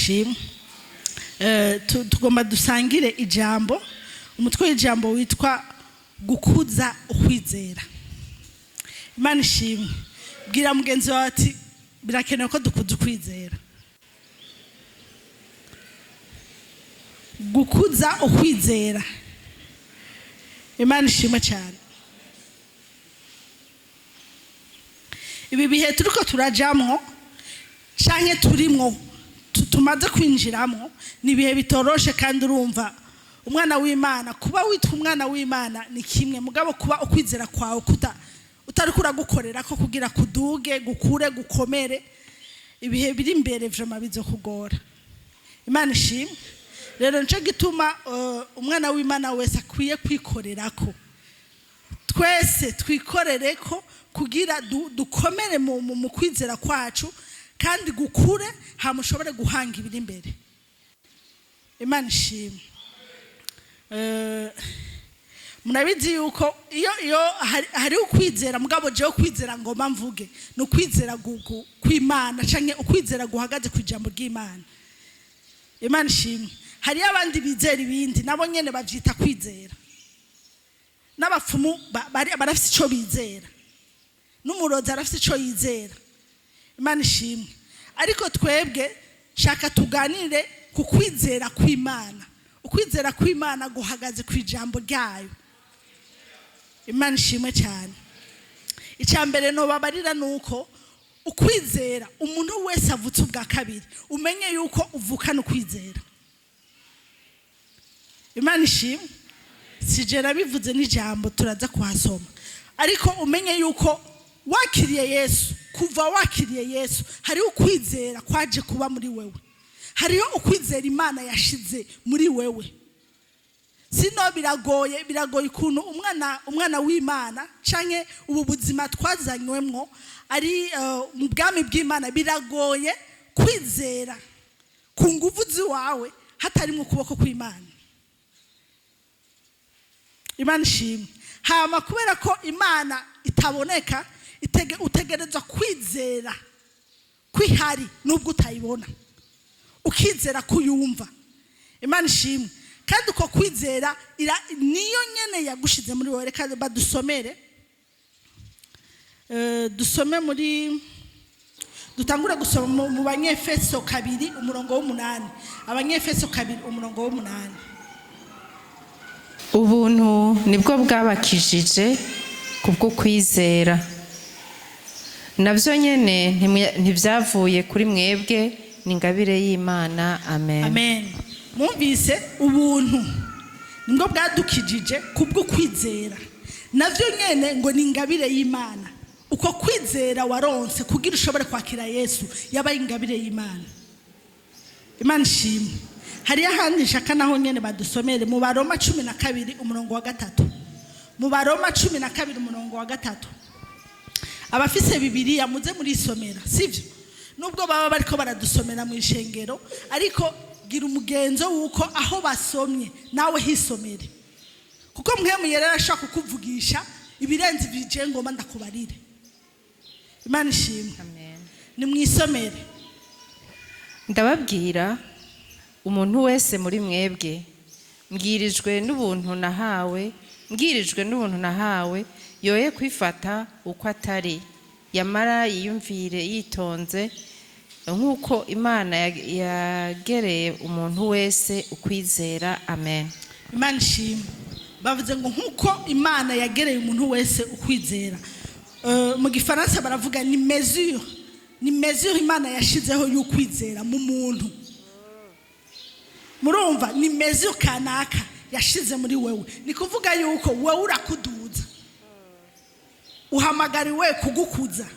Ishimwe. Tugomba dusangire ijambo, umutwe w'ijambo witwa gukuza ukwizera. Imana ishimwe. Bwira mugenzi wawe ati birakenewe ko dukuza ukwizera. Gukuza ukwizera. Imana ishimwe cyane. Ibi bihe turiko turajamwo canke turimwo, tumaze kwinjiramo, ni ibihe bitoroshe. Kandi urumva umwana w'Imana, kuba witwa umwana w'Imana ni kimwe, mugabo kuba ukwizera kwawe utari kuragukorera ko kugira kuduge, gukure, gukomere, ibihe biri imbere vraiment bizokugora. Imana ishimwe. Rero nico gituma umwana w'Imana wese akwiye kwikorerako, twese twikorere ko kugira dukomere mu kwizera kwacu kandi gukure, hama ushobore guhanga ibiri imbere. Imana ishimwe. Murabizi yuko iyo hari ukwizera, mugabo jewe kwizera ngoma mvuge ni ukwizera kw'Imana canke ukwizera guhagaze ku ijambo ry'Imana. Imana ishimwe. Hariyo abandi bizera ibindi, nabo nyene bavyita kwizera. N'abapfumu barafise ico bizera, n'umurozi arafise ico yizera. Imana ishimwe. Ariko twebwe shaka tuganire ku kwizera kw'Imana. Ukwizera kw'Imana guhagaze ku ijambo ryayo. Imana ishimwe cyane. Icya mbere nobabarira ni uko ukwizera, umuntu wese avutse ubwa kabiri, umenye yuko uvukana ukwizera. Imana ishimwe. Si je nabivuze, n'ijambo turaza kuhasoma. Ariko umenye yuko wakiriye Yesu, kuva wakiriye Yesu hariho ukwizera kwaje kuba muri wewe, hariho ukwizera Imana yashize muri wewe. Sino biragoye ukuntu umwana w'Imana canke ubu buzima twazanywemwo ari mu bwami bw'Imana, biragoye kwizera ku nguvu ziwawe hatarimo ukuboko kw'Imana. Imana ishimwe. Hama kubera ko Imana itaboneka, utegerezwa kwizera kwihari nubwo utayibona, ukizera kuyumva. Imana ishimwe. Kandi uko kwizera niyo nyene yagushize muri wowe. Reka badusomere. Dusome muri, dutangure gusoma mu Banyefeso 2 umurongo w'umunani. Abanyefeso 2 umurongo w'umunani. Ubuntu nibwo bwabakijije kubwo kwizera, nabyo nyene ntivyavuye kuri mwebwe, ni ingabire y'Imana. Amen. Amen. Mwumvise, ubuntu nibwo bwadukijije kubwo kwizera, navyo nyene ngo ni ingabire y'Imana. Uko kwizera waronse kugira ushobore kwakira Yesu yabaye ingabire y'Imana. Imana ishimwe. Hariyo ahandi nshaka naho nyene badusomere, mu Baroma 12 umurongo wa 3. Mu Baroma 12 umurongo wa 3. Abafise Bibiliya muze murisomera, sivyo? Nubwo baba bariko baradusomera mu ishengero, ariko gira umugenzo wuko aho basomye nawe hisomere, kuko Mpwemu Yera arashaka kukuvugisha ibirenze ibije ngoma ndakubarire. Imana ishimwe. Amen. Ni mwisomere. Ndababwira umuntu wese muri mwebwe, mbwirijwe n'ubuntu nahawe, yoye kwifata uko atari, yamara yiyumvire yitonze nk'uko Imana yagereye umuntu wese ukwizera. Amen. Imana ishimwe. Bavuze ngo nk'uko Imana yagereye umuntu wese ukwizera. Mu Gifaransa baravuga ni mesure, ni mesure Imana yashizeho y'ukwizera mu muntu. Murumva, ni mesure kanaka yashize muri wewe. Ni kuvuga yuko wewe urakuduza, uhamagariwe kugukuza.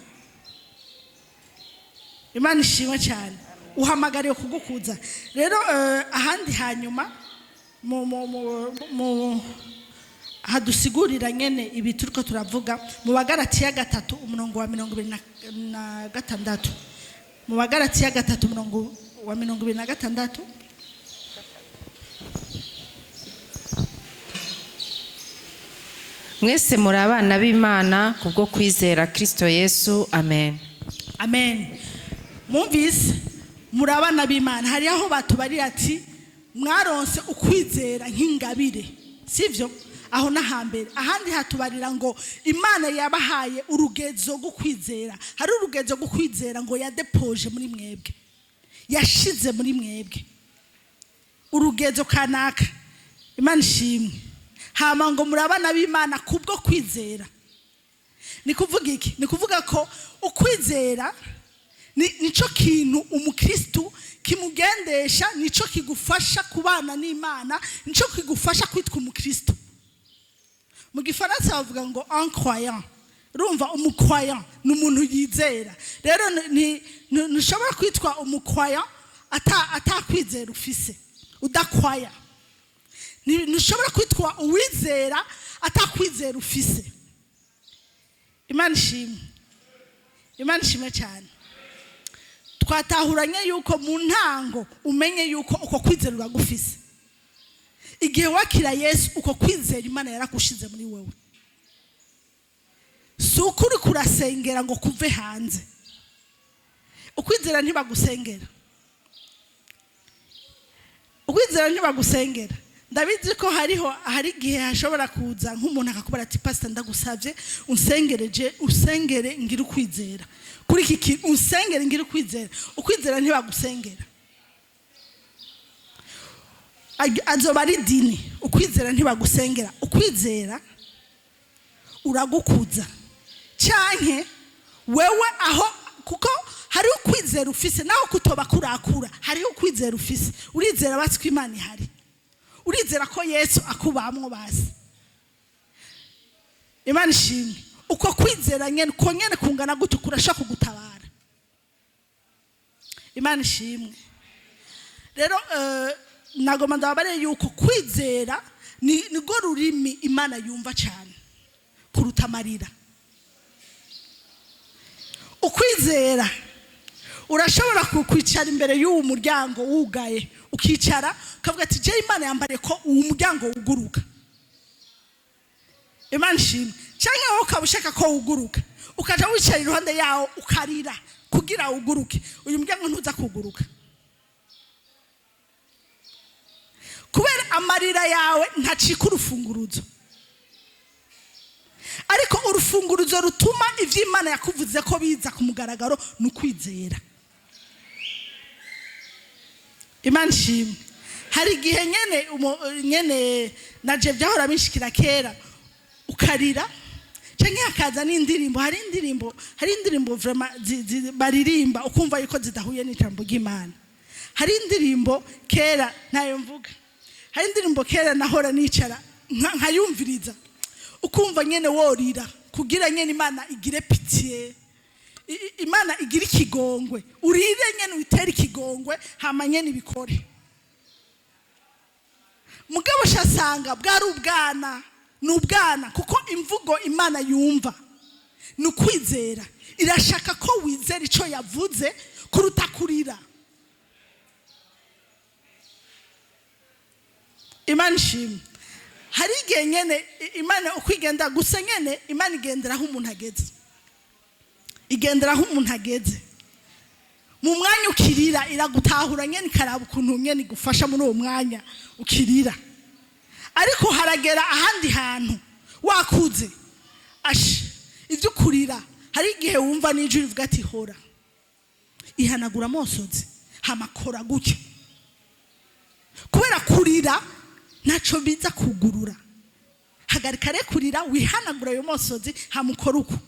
Imana ishimwe cyane. Uhamagariwe kugukuza. Rero ahandi hanyuma mu hadusigurira nyene ibi turiko turavuga, mu Bagaratiya 3 umurongo wa 26. Mu Bagaratiya 3 umurongo wa 26. Mwese muri abana b'Imana kubwo kwizera Kristo Yesu. Amen. Amen. Mwumvise Muri abana b'Imana. Hari aho batubarira ati mwaronse ukwizera nk'ingabire, sivyo? Aho n'ahambere. Ahandi hatubarira ngo Imana yabahaye urugezo rwo kwizera. Hari urugezo rwo kwizera ngo yadepoje muri mwebwe, yashize muri mwebwe urugezo kanaka. Imana ishimwe. Hama ngo muri abana b'Imana kubwo kwizera. Ni kuvuga iki? Ni kuvuga ko ukwizera nico kintu umukristu kimugendesha, nico kigufasha kubana n'Imana, nico kigufasha kwitwa umukristu. Mu Gifaransa bavuga ngo un croyant. Urumva, umucroyant ni umuntu yizera. Rero ntushobora kwitwa umucroyant atakwizera ufise, udakwaya. Ntushobora kwitwa uwizera atakwizera ufise. Imana ishimwe, Imana ishimwe cyane. Twatahuranye yuko mu ntango umenye yuko uko kwizera uragufise. Igihe wakira Yesu, uko kwizera Imana yaragushize muri wewe. Si uko uri kurasengera ngo kuve hanze. Ukwizera ntibagusengera, ukwizera ntibagusengera. Ndabizi ko hariho, hari igihe hashobora kuza nk'umuntu akakubwira ati: "Pasita, ndagusabye unsengereje, usengere ngire ukwizera kuri iki kintu, unsengere ngire ukwizera." Ukwizera ntibagusengera. Azoba ari dini. Ukwizera ntibagusengera. Ukwizera uragukuza, canke wewe aho, kuko hariho ukwizera ufise naho kutoba kurakura. Hariho ukwizera ufise, urizera basi ko Imana ihari, urizera ko Yesu akubamwo basi. Imana ishimwe. Uko kwizera nyene, uko nyene kungana gutyo, kurashobora kugutabara. Imana ishimwe. Rero nagomba ndababare yuko kwizera ni nirwo rurimi Imana yumva cyane kuruta amarira. Ukwizera, urashobora kwicara imbere y'uwo muryango wugaye, ukicara ukavuga ati: "Je, Imana yambariye ko uwo muryango wuguruka." Imana ishimwe. Cyangwa wowe ukaba ushaka ko wuguruka, ukaja wicara iruhande yawo ukarira kugira wuguruke. Uyu muryango ntuza kuguruka, kubera amarira yawe ntacika urufunguruzo. Ariko urufunguruzo rutuma ibyo Imana yakuvuze ko biza ku mugaragaro ni ukwizera. Imana ishimwe. Hari igihe nyene nyene naje byahora binshikira kera, ukarira canke hakaza n'indirimbo. Hari indirimbo vraiment baririmba ukumva yuko zidahuye n'ijambo ry'Imana. Hari indirimbo kera, ntayo mvuga, hari indirimbo kera nahora nicara nkayumviriza, ukumva nyene worira kugira nyene Imana igire pitié, Imana igire ikigongwe. Urire nyene, witere ikigongwe, hama nyene ibikore. Mugabo shasanga bwari ubwana, ni ubwana, kuko imvugo Imana yumva ni ukwizera. Irashaka ko wizera icyo yavuze kuruta kurira. Imana ishimwe. Hari igihe nyene Imana uko igenda gusa nyene, Imana igendera aho umuntu ageze, igendera aho umuntu ageze. Mu mwanya ukirira, iragutahura nyene, ikaraba ukuntu nyene igufasha muri uwo mwanya ukirira. Ariko haragera ahandi hantu wakuze, ashi ibyo ukurira, hari igihe wumva n'ijwi rivuga ati: "Hora, ihanagura amosozi, hamakora gutya." Kubera kurira ntaco biza kugurura. Hagarika rero kurira, wihanagura ayo mosozi, hamukora uko.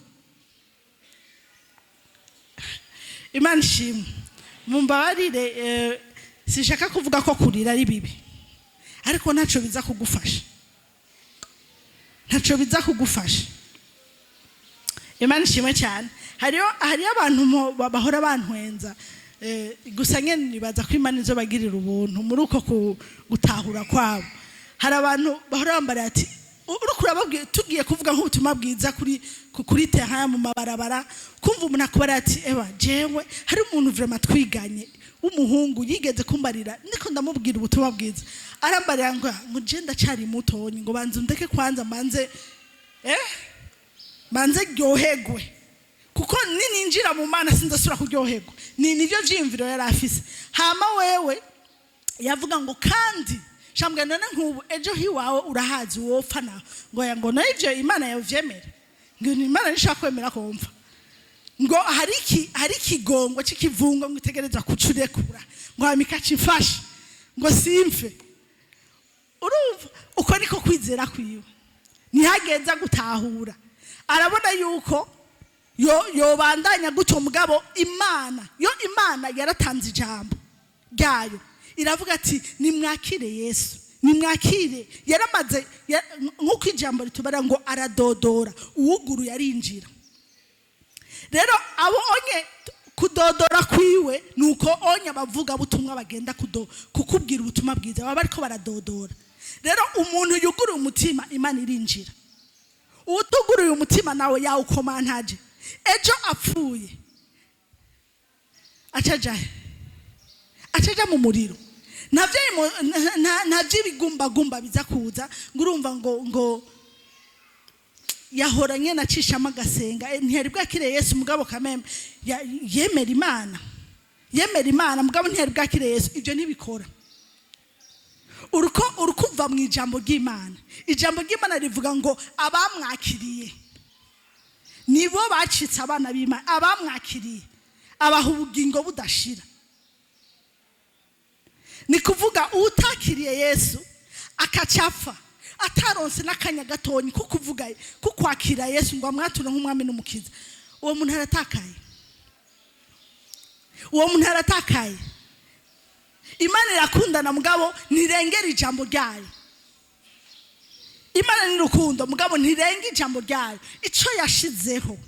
Imana ishimwe. Mumbabarire, sinshaka kuvuga ko kurira ari bibi, ariko ntaco biza kugufasha, ntaco biza kugufasha. Imana ishimwe cyane. Hariyo abantu bahora bantwenza, gusa nyene nibaza ko Imana izobagirira ubuntu muri uko gutahura kwabo. Hari abantu bahora bambara ati uriko urababwira, tugiye kuvuga nk'ubutumwa bwiza kuri terrain, mu mabarabara, kumva umuntu akubara ati: "Ewa, jewe hari umuntu vraiment twiganye w'umuhungu yigeze kumbarira, ndiko ndamubwira ubutumwa bwiza, arambarira ngo je ndacari mutonyi, ngo banze undeke kwanza mbanze ryoherwe, kuko nininjira mu Mana sinzasubira kuryoherwa." Ni nivyo vyiyumviro yari afise. Hama wewe yavuga ngo kandi shambwe, none nk'ubu ejo hiwawe urahazi wopfa nawe? Ngo ya, ngo nayo ivyo Imana yavyemera, ngo ni Imana nishaka kwemera ko wumva ngo hari ikigongo cy'ikivungo, ngo itegereza kucurekura, ngo hama ikacifasha ngo simfe. Urumva uko niko kwizera kwiwe ntihageza gutahura. Arabona yuko yo yobandanya gutyo, mugabo Imana yo, Imana yaratanze ijambo ryayo, iravuga ati: "Nimwakire Yesu, nimwakire." Yaramaze nk'uko ijambo ritubara ngo aradodora, uwuguruye arinjira. Rero abo onye kudodora kwiwe nuko onye abavuga butumwa bagenda kukubwira ubutumwa bwiza, baba bariko baradodora. Rero umuntu yuguruye umutima, Imana irinjira. Uwutuguruye umutima nawe yawukomantaje. Ejo apfuye acajahe? Acaja mu muriro. Nta by'ibigumbagumba biza kuza ngo urumva ngo yahora nyene acishamo agasenga. Ntiyari bwakire Yesu, mugabo kameme yemera Imana, yemera Imana, mugabo ntiyari bwakire Yesu. Ibyo ntibikora. Uruko urukuva mu ijambo ry'Imana, ijambo ry'Imana rivuga ngo abamwakiriye nibo bacitse abana b'Imana. Abamwakiriye abaha ubugingo budashira. Ni kuvuga utakiriye Yesu akacapfa ataronse n'akanya gatonyi ko kuvuga ko kwakira Yesu ngo amwature nk'umwami n'umukiza, uwo muntu aratakaye, uwo muntu aratakaye. Imana irakundana, mugabo ntirengera ijambo ryayo. Imana ni urukundo, mugabo ntirenga ijambo ryayo. Icyo yashizeho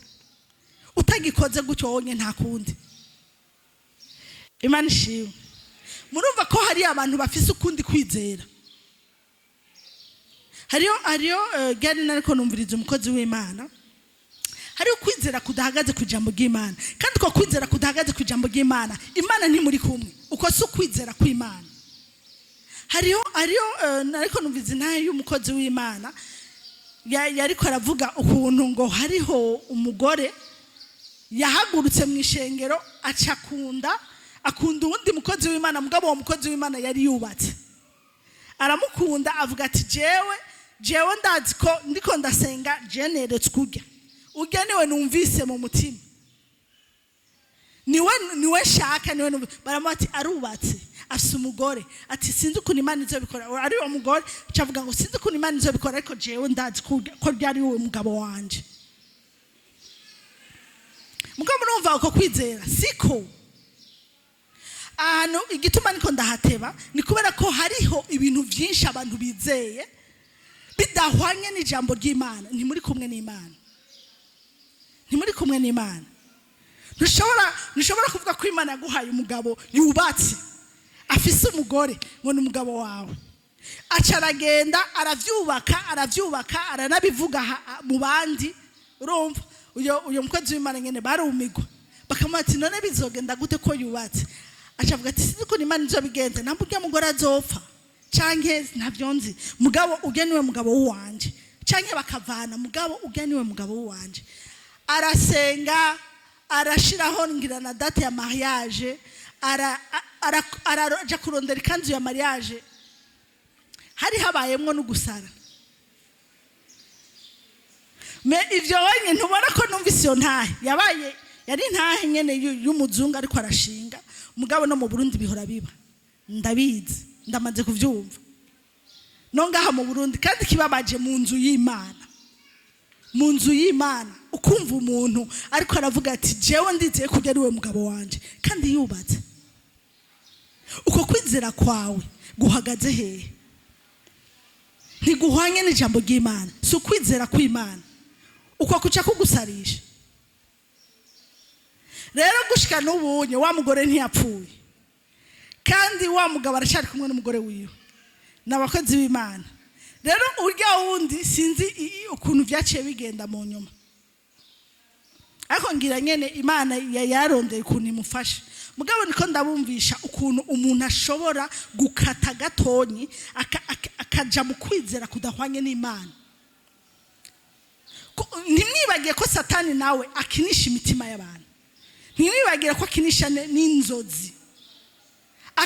utagikoze gutyo wonye, nta kundi. Imana ishimwe. Murumva ko hari abantu bafise ukundi kwizera. Hariyo gari nariko numviriza umukozi w'Imana. Hariho kwizera kudahagaze ku ijambo ry'Imana, kandi uko kwizera kudahagaze ku ijambo ry'Imana, Imana ntimuri kumwe. Uko si ukwizera kw'Imana. Hariyo nariko numviriza intahe y'umukozi w'Imana, yariko aravuga ukuntu ngo hariho umugore yahagurutse mu ishengero, aca akunda uwundi mukozi w'Imana. Mugabo uwo mukozi w'Imana yari yubatse. Aramukunda, avuga ati: Jewe ndazi ko ndiko ndasenga, je neretswe urya niwe numvise mu mutima, niwe shaka, niwe numvise." Baramuha ati: "Arubatse, afise umugore." Ati: "Sinzi ukuntu Imana izobikora." Ari uwo mugore aca avuga ngo: "Sinzi ukuntu Imana izobikora, ariko jewe ndazi ko ryari uwo mugabo wanje." Mugabo murumva uko kwizera siko. Ahantu igituma niko ndahateba ni kubera ko hariho ibintu byinshi abantu bizeye bidahwanye n'ijambo ry'Imana. Ntimuri kumwe n'Imana, ntimuri kumwe n'Imana. Ntushobora kuvuga ko Imana yaguhaye umugabo yubatse, afise umugore, ngo ni umugabo wawe. Aca aragenda aravyubaka, aravyubaka, aranabivuga mu bandi. Urumva uyo mukozi w'Imana nyene barumigwa, bakamuha ati: "None bizogenda gute ko yubatse?" Aca avuga ati: "Sinzi ukuntu Imana izobigenza, ntabwo urya mugore azopfa canke ntabyo nzi, mugabo urya niwe mugabo wanje, canke bakavana, mugabo urya niwe mugabo wanje." Arasenga, arashiraho ngira na date ya mariage, araja kurondera ikanzu ya mariage. Hari habayemwo no gusara. Me ivyo wenye ntubona ko numvise iyo ntahe yabaye yari intahe nyene y'umuzungu ariko arashinga. Mugabo no mu Burundi bihora biba, ndabizi, ndamaze kuvyumva no ngaha mu Burundi. Kandi kibabaje mu nzu y'Imana, mu nzu y'Imana, ukumva umuntu ariko aravuga ati: "Jewe ndizeye ko ari we mugabo wanje," kandi yubatse. Uko kwizera kwawe guhagaze hehe? Ntiguhwanye n'ijambo ry'Imana, si ukwizera kw'Imana. Uko kuca kugusarisha. Rero gushika n'ubunye wa mugore ntiyapfuye, kandi wa mugabo aracyari kumwe n'umugore wiwe, ni abakozi b'Imana. Rero urya wundi sinzi ukuntu byaciye bigenda mu nyuma, ariko ngira nyene Imana yarondeye ukuntu imufasha. Mugabo niko ndabumvisha ukuntu umuntu ashobora gukata gatonyi akaja mu kwizera kudahwanye n'Imana. Ntimwibagiye ko Satani nawe akinisha imitima y'abantu. Ntimwibagire ko akinisha n'inzozi.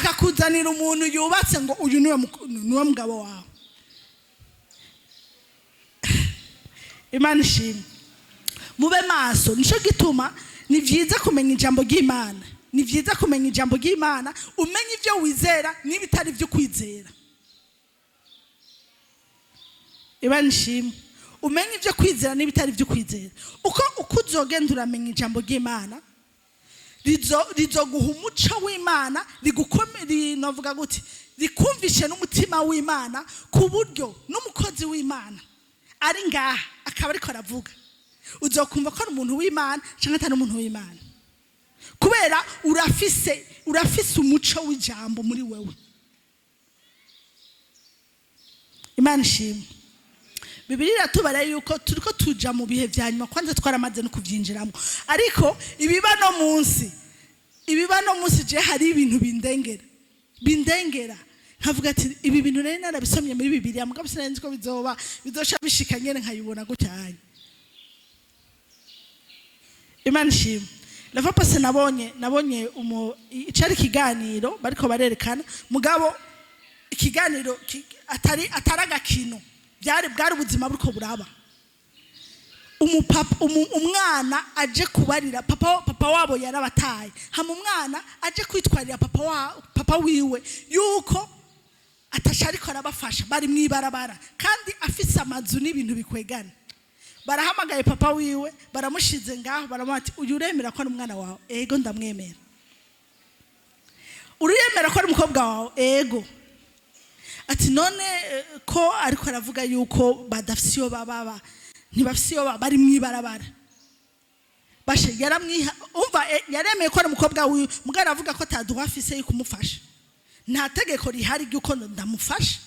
Akakuzanira umuntu yubatse ngo uyu niwe mugabo wawe. Imana ishimwe. Mube maso. Nico gituma ni byiza kumenya ijambo ry'Imana, ni byiza kumenya ijambo ry'Imana, umenye ibyo wizera n'ibitari byo kwizera. Imana ishimwe. Umenye ibyo kwizera n'ibitari byo kwizera. Uko uzogenda uramenya ijambo ry'Imana, rizoguha umuco w'Imana, novuga gute, rikumvishe n'umutima w'Imana, ku buryo n'umukozi w'Imana ari ngaha akaba ariko aravuga, uzokumva ko ari umuntu w'Imana cyangwa atari umuntu w'Imana, kubera urafise umuco w'ijambo muri wewe. Imana ishimwe. Bibiliya iratubara yuko turiko tuja mu bihe vya nyuma, kwanza twaramaze no kuvyinjiramo, ariko ibiba no munsi je hari ibintu bindengera nkavuga ati ibi bintu nari narabisomye muri Bibiliya, mugabo sinari nzi ko bizoca bishika nyene nkayibona gutya. Imana ishimwe. Lava pase nabonye icari ikiganiro bariko barerekana, mugabo ikiganiro atari agakino, bwari ubuzima buriko buraba. Umwana aje kubarira papa wabo yarabataye, hama umwana aje kwitwarira papa wiwe yuko atasha ariko arabafasha, bari mwibarabara kandi afise amazu n'ibintu bikwegana. Barahamagaye papa wiwe, baramushize ngaho, baramuha ati uyu uremera ko ari umwana wawe? Ego, ndamwemera. Uremera ko ari umukobwa wawe? Ego. Ati none ko ariko aravuga yuko badafise iyo baba, ntibafise iyo baba, bari mwibarabara. Bashe yaramwiha, umva, yaremeye ko ari umukobwa wiwe, mugabo aravuga ko ataduha afise yo kumufasha. Nta tegeko rihari ry'uko ndamufasha,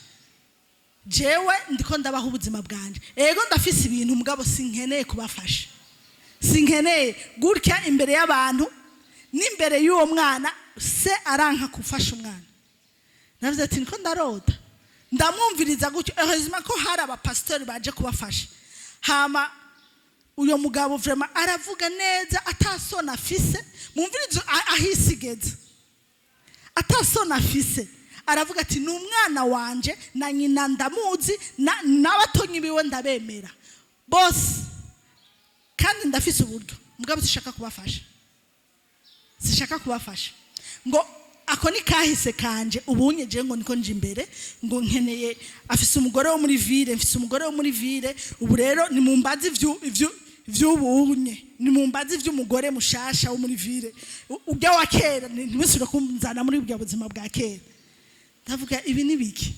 jewe ndiko ndabaho ubuzima bwanje. Ego ndafise ibintu, mugabo sinkeneye kubafasha, sinkeneye gutya imbere y'abantu n'imbere y'uwo mwana. Se aranka gufasha umwana. Navuze ati niko ndarota, ndamwumviriza gutyo. Heureusement ko hari abapasitori baje kubafasha. Hama uyo mugabo vraiment aravuga neza atasona afise, mumvirizo ahisigeze atasona afise, aravuga ati ni umwana wanje na nyina ndamuzi, n'abatonyi biwe ndabemera bose, kandi ndafise uburyo, mugabo sishaka kubafasha, sishaka kubafasha. Ngo ako ni kahise kanje, ubunye je ngo niko nje imbere, ngo nkeneye, afise umugore wo muri ville, mfise umugore wo muri ville, ubu rero ni mumbazi ivy'ubunye, ni mumbazi ivy'umugore mushasha wo muri ville, urya wa kera ntimusubire kunzana muri bwa buzima bwa kera. Ndavuga ibi ni biki?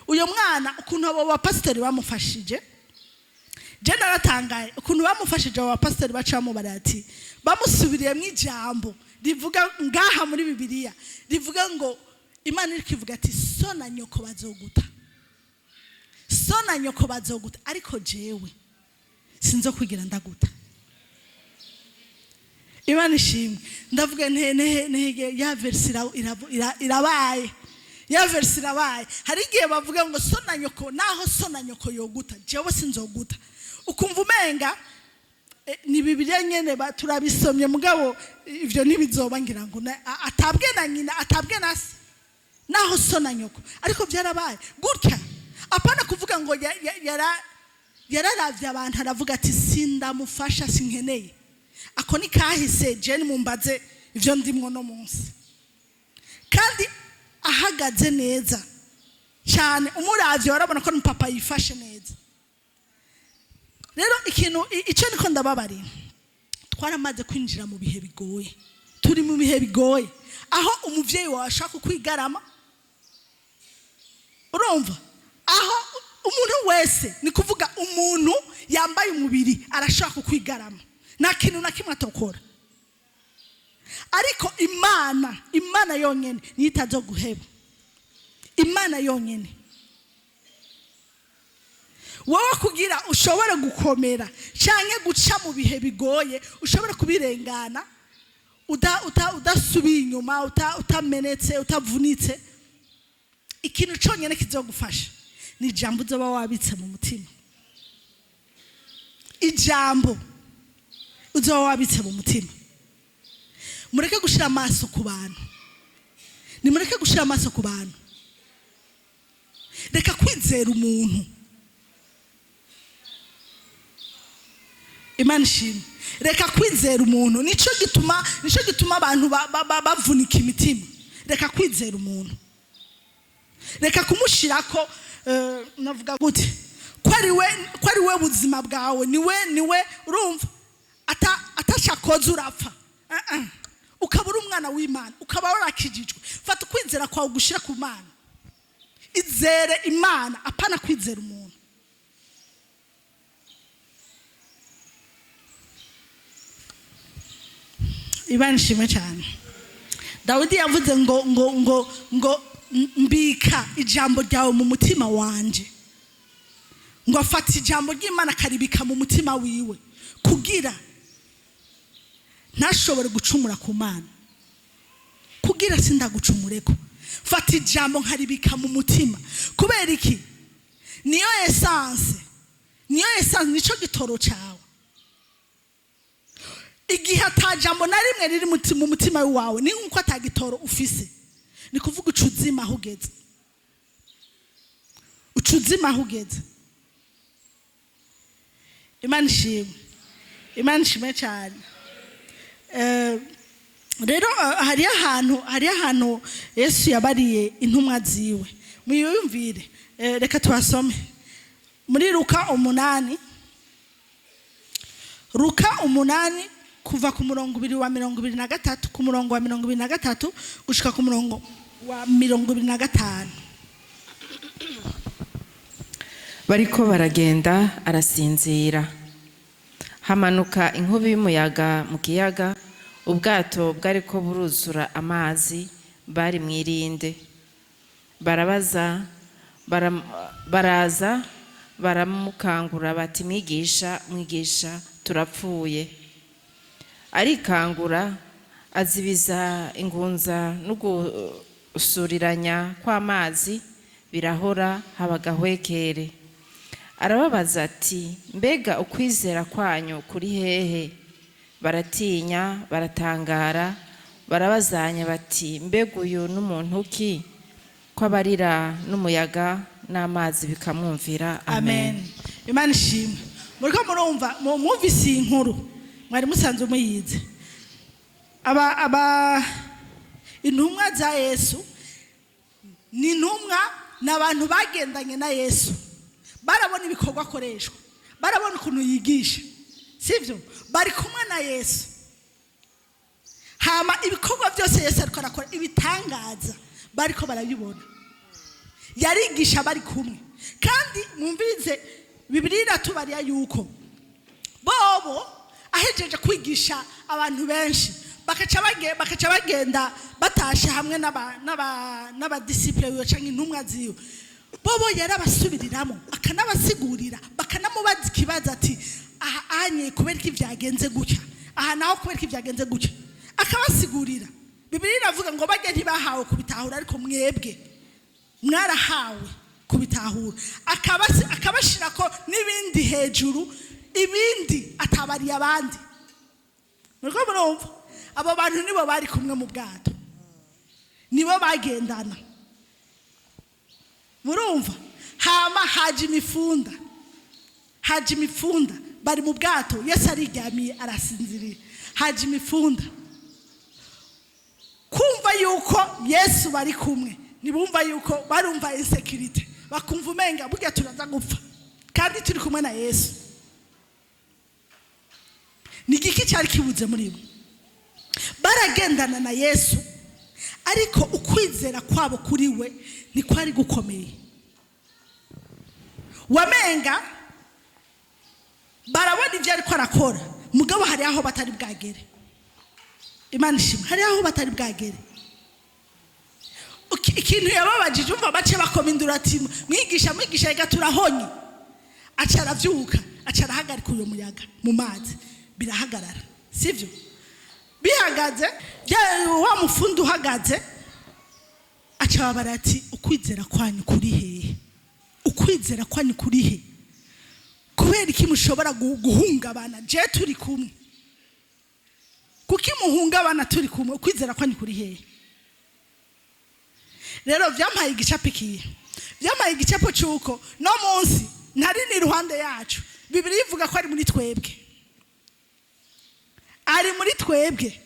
Uyo mwana ukuntu abo bapasitori bamufashije, je naratangaye ukuntu bamufashije. Abo bapasitori baca bamubara ati bamusubiriyemo ijambo rivuga ngaha muri Bibiliya, rivuga ngo Imana iri kivuga ati so na nyoko bazoguta, so na nyoko bazoguta, ariko jewe sinzo kwigira ndaguta. Imana ishimwe. Ndavuga nte ya verse irabaye, ya verse irabaye. Hari igihe bavuga ngo so na nyoko, naho so na nyoko yoguta, jewe sinzoguta. Ukumva umenga ni Bibiliya nyene turabisomye, mugabo ivyo ntibizoba, ngira ngo atabwe na nyina, atabwe na se, naho so na nyoko. Ariko byarabaye gutya. Apana kuvuga ngo yararavye abantu aravuga ati sindamufasha, sinkeneye, ako ni kahise, je mumbaze ivyo ndimwo no munsi. Kandi ahagaze neza cyane, umuravye warabona ko papa yifashe neza. Rero ikintu icyo niko ndababarira, twaramaze kwinjira mu bihe bigoye, turi mu bihe bigoye aho umuvyeyi wawe ashaka kukwigarama, urumva aho umuntu wese, ni kuvuga umuntu yambaye umubiri arashaka kukwigarama, nta kintu na kimwe atokora. Ariko Imana yonyene niyo itazoguheba, Imana yonyene. Wowe kugira ushobore gukomera canke guca mu bihe bigoye, ushobore kubirengana udasubiye inyuma, utamenetse, utavunitse, ikintu conyene kizogufasha ni ijambo uzoba wabitse mu mutima, ijambo uzoba wabitse mu mutima. Mureke gushira amaso ku bantu. Nimureke gushira amaso ku bantu. Reka kwizera umuntu. Imana ishimwe. Reka kwizera umuntu. Nico gituma abantu bavunika imitima. Reka kwizera umuntu, reka kumushirako, navuga gute, ko ari we buzima bwawe, niwe urumva atashakoze urapfa. Ukaba uri umwana w'Imana, ukaba warakijijwe. Fata ukwizera kwawe gushira ku Mana. Izere Imana, apana kwizera umuntu. Imana ishimwe cyane. Dawidi yavuze ngo mbika ijambo ryawe mu mutima wanje. Ngo afata ijambo ry'Imana akaribika mu mutima wiwe kugira ntashobore gucumura ku Mana, kugira sindagucumureko. Fata ijambo nkaribika mu mutima. Kubera iki? Niyo essence, niyo essence, nico gitoro cyawe. Igihe atajambo na rimwe riri mu mutima wawe, ni nkuko atagitoro ufise. Ni kuvuga ucuzima aho ugeze, ucuzima aho ugeze. Imana ishimwe, Imana ishimwe cyane. Rero hariyo ahantu Yesu yabariye intumwa ziwe. Muyumvire. Reka tuhasome muri Luka 8, Luka 8, kuva ku murongo 2 wa 23, ku murongo wa 23 gushika ku murongo wa 25. Bariko baragenda, arasinzira. Hamanuka inkubi y'umuyaga mu kiyaga, ubwato bwariko buruzura amazi, bari mwirinde. Barabaza baraza baramukangura bati: "Mwigisha, mwigisha, turapfuye." Arikangura, azibiza ingunza n'ugusuriranya kw'amazi, birahora, haba agahwekere. Arababaza ati: "Mbega ukwizera kwanyu kuri hehe?" Baratinya, baratangara, barabazanya bati: "Mbega uyu n'umuntu ki, ko abarira n'umuyaga n'amazi bikamwumvira?" Amen. Imana ishimwe. Muriko murumva, mwumvise iyi nkuru, mwari musanzwe muyize. Aba intumwa za Yesu ni intumwa, ni abantu bagendanye na Yesu, barabona ibikorwa akoreshwa, barabona ukuntu yigisha, sibyo? Bari kumwe na Yesu. Hama ibikorwa byose Yesu ariko arakora, ibitangaza, bariko barabibona. Yarigisha bari kumwe. Kandi mwumvirize, Bibiliya iratubariya yuko bobo ahejeje kwigisha abantu benshi, bakaca bagenda batashe hamwe n'abadisipure biwe canke intumwa ziwe. Bobo yarabasubiriramo, akanabasigurira, bakanamubaza ikibazo ati: "Aha anye kubera iki vyagenze gutya? Aha naho kubera iki vyagenze gutya?" Akabasigurira. Bibiliya iravuga ngo bajya ntibahawe kubitahura, ariko mwebwe mwarahawe kubitahura. Akabashirako n'ibindi hejuru, ibindi atabariye abandi. Muriko murumva? Abo bantu nibo bari kumwe mu bwato, nibo bagendana. Murumva? Hama haje imifunda, haje imifunda. Bari mu bwato, Yesu ariryamiye, arasinziriye. Haje imifunda. Kumva yuko Yesu bari kumwe, ntibumva yuko barumva insécurité, bakumva umenga burya turaza gupfa kandi turi kumwe na Yesu. Ni igiki cyari kibuze muri bo? Baragendana na Yesu, ariko ukwizera kwabo kuri we ntikwari gukomeye. Wamenga barabona ibyo ariko arakora, mugabo hari aho batari bwagere. Imana ishimwe. Hari aho batari bwagere. Ikintu yababajije, umva, bace bakoma induru ati: "Mwigisha, mwigisha, reka turahonye." Aca aravyuka, aca arahagarika uyo muyaga mu mazi, birahagarara, sivyo? Bihagaze, wa mufundi uhagaze, aca babara ati: "Ukwizera kwanyu kuri hehe? Ukwizera kwanyu kuri he? Kubera iki mushobora guhungabana je turi kumwe? Kuki muhungabana turi kumwe? Ukwizera kwanyu kuri hehe?" Rero byampaye igicapo ikihe? Byampaye igicapo cy'uko no munsi ntari ni iruhande yacu. Bibiliya ivuga ko ari muri twebwe, ari muri twebwe.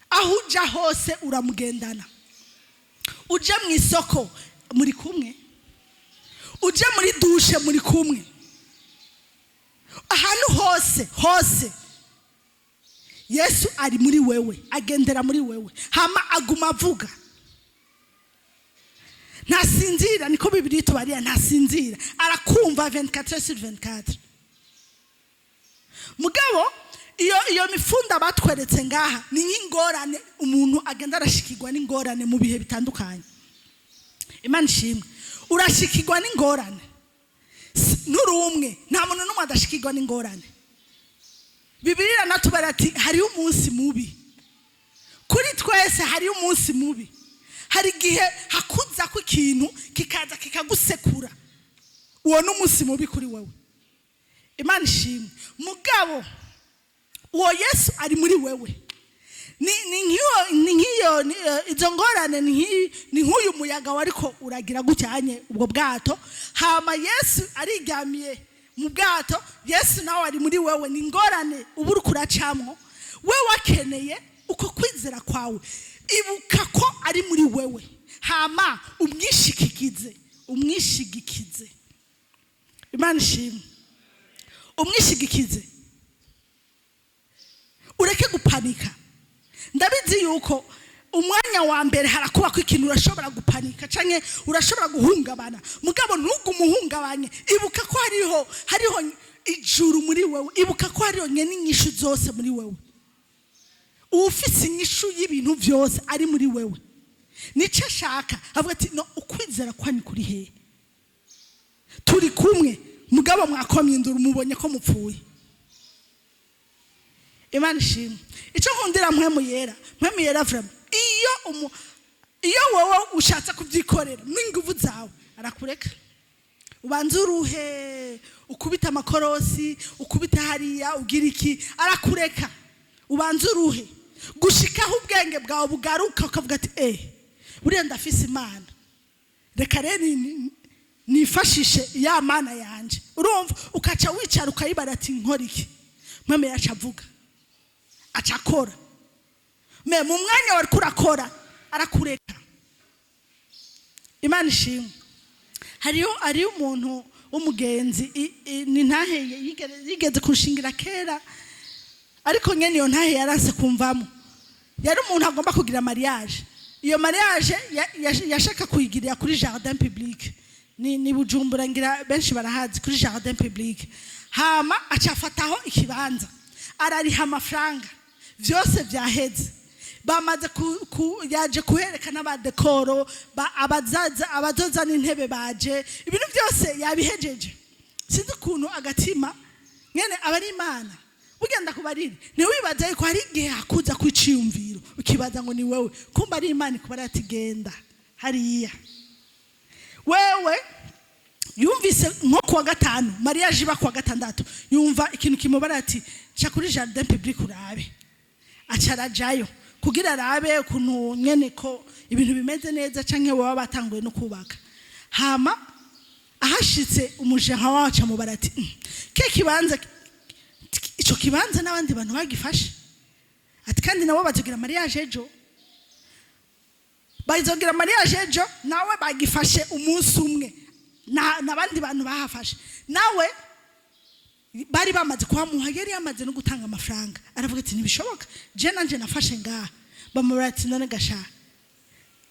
Aho ujya hose uramugendana. Ujya mu isoko muri kumwe, ujya muri douche muri kumwe, ahantu hose hose Yesu ari muri wewe, agendera muri wewe. Hama aguma avuga, ntasinzira. Niko Bibiliya itubariya, ntasinzira, arakumva 24 sur 24. Mugabo iyo mifunda batweretse ngaha ni nk'ingorane, umuntu agenda arashikirwa n'ingorane mu bihe bitandukanye. Imana ishimwe. Urashikirwa n'ingorane. Nturi umwe, nta muntu n'umwe adashikirwa n'ingorane. Bibiliya iranatubara ati hariho umunsi mubi kuri twese, hariho umunsi mubi. Hari igihe hakuza ko ikintu kikaza kikagusekura, uwo ni umunsi mubi kuri wowe. Imana ishimwe. Mugabo uwo Yesu ari muri wewe, ni nk'iyo izo ngorane ni nk'uyu muyaga wariko uragira gucyanye ubwo bwato, hama Yesu ariryamiye mu bwato. Yesu nawe ari muri wewe. Ni ingorane uba uriko uracamwo, we wakeneye uko kwizera kwawe. Ibuka ko ari muri wewe, hama umwishikikize, umwishigikize. Imana ishimwe. Umwishigikize, ureke gupanika. Ndabizi yuko umwanya wa mbere harakuba ko ikintu, urashobora gupanika canke urashobora guhungabana. Mugabo ntugume uhungabanye. Ibuka ko hariho ijuru muri wewe. Ibuka ko hariho nyene inyishu zose muri wewe. Ufise inyishu y'ibintu byose ari muri wewe. Nicyo ashaka, avuga ati: "No ukwizera kwanyu kuri hehe? Turi kumwe, mugabo mwakomye induru, mubonye ko mupfuye." Imana ishimwe. Icyo nkundira Mpwemu Yera, Mpwemu Yera vraiment, iyo wowe ushatse kubyikorera n'ingufu zawe, arakureka ubanza uruhe, ukubita amakorosi, ukubita hariya, ugira iki. Arakureka ubanza uruhe gushikaho ubwenge bwawe bugaruka, ukavuga ati: "Eh, buriya ndafise Imana, reka rero nifashishe ya Mana yanje." Urumva, ukaca wicara ukayibara ati: "Nkora iki?" Mpwemu yaca avuga, aca akora. Me mu mwanya wari kurakora, arakureka. Imana ishimwe. Hariyo umuntu w'umugenzi, ni ntahe yigeze kunshingira kera, ariko nyene iyo ntahe yaranse kumvamo. Yari umuntu agomba kugira mariage. Iyo mariage yashaka kuyigirira kuri jardin public, ni Bujumbura, ngira benshi barahazi kuri jardin public. Hama acafataho ikibanza, arariha amafaranga, vyose vyaheze, bamaze yaje kuherekana aba décor, abazaza, abazozana intebe baje, ibintu byose yabihejeje. Sinzi ukuntu agatima mwene aba ari Imana. Bugenda kubarira, ntiwibaze yuko hari igihe hakuza kwiciyumviro ukibaza ngo ni wewe, kumba ari Imana ikubara ati: "Genda hariya." Wewe yumvise nko kuwa gatanu, mariage iba kuwa gatandatu, yumva ikintu kimubara ati: "Ca kuri jardin public urabe." Aca arajayo kugira arabe ukuntu nyene ko ibintu bimeze neza, canke baba batanguye no kubaka. Hama ahashitse, umujeha wacu amubara ati: Ke kibanza, ico kibanza n'abandi bantu bagifashe." Ati: "Kandi nabo bazogira mariage ejo, bazogira mariage ejo, nawe bagifashe umunsi umwe n'abandi bantu bahafashe." Nawe bari bamaze kuhamuha, yari yamaze no gutanga amafaranga. Aravuga ati: "Ntibishoboka, je nanje nafashe ngaha." Bamubwira ati: "None gasha,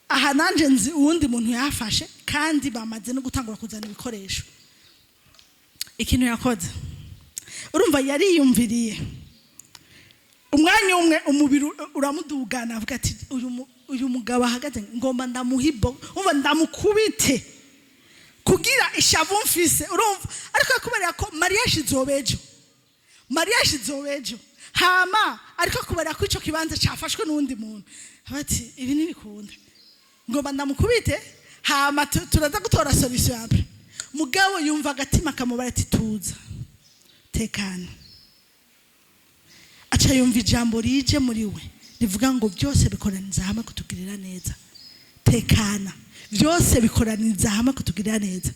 aha nanje nzi uwundi muntu yahafashe, kandi bamaze no gutangura kuzana ibikoresho." Ikintu yakoze, urumva, yariyumviriye umwanya umwe, umubiri uramudugana, avuga ati: "Uyu mugabo ahagaze, ngomba ndamuhibo, umva, ndamukubite kugira ishavu mfise." Urumva, ariko kubera ko mariage izoba ejo, mariage izoba ejo, hama ariko kubera ko ico kibanza cafashwe n'uwundi muntu, bati: "Ibi ntibikunda, ngomba ndamukubite, hama turaza gutora solution ya mbere." Mugabo yumva agatima kamubara ati: "Tuza, tekana." Aca yumva ijambo rije muri we rivuga ngo: "Byose bikoraniza hamwe kutugirira neza." Tekana. Tekana, byose bikoraniriza hamwe kutugirira neza.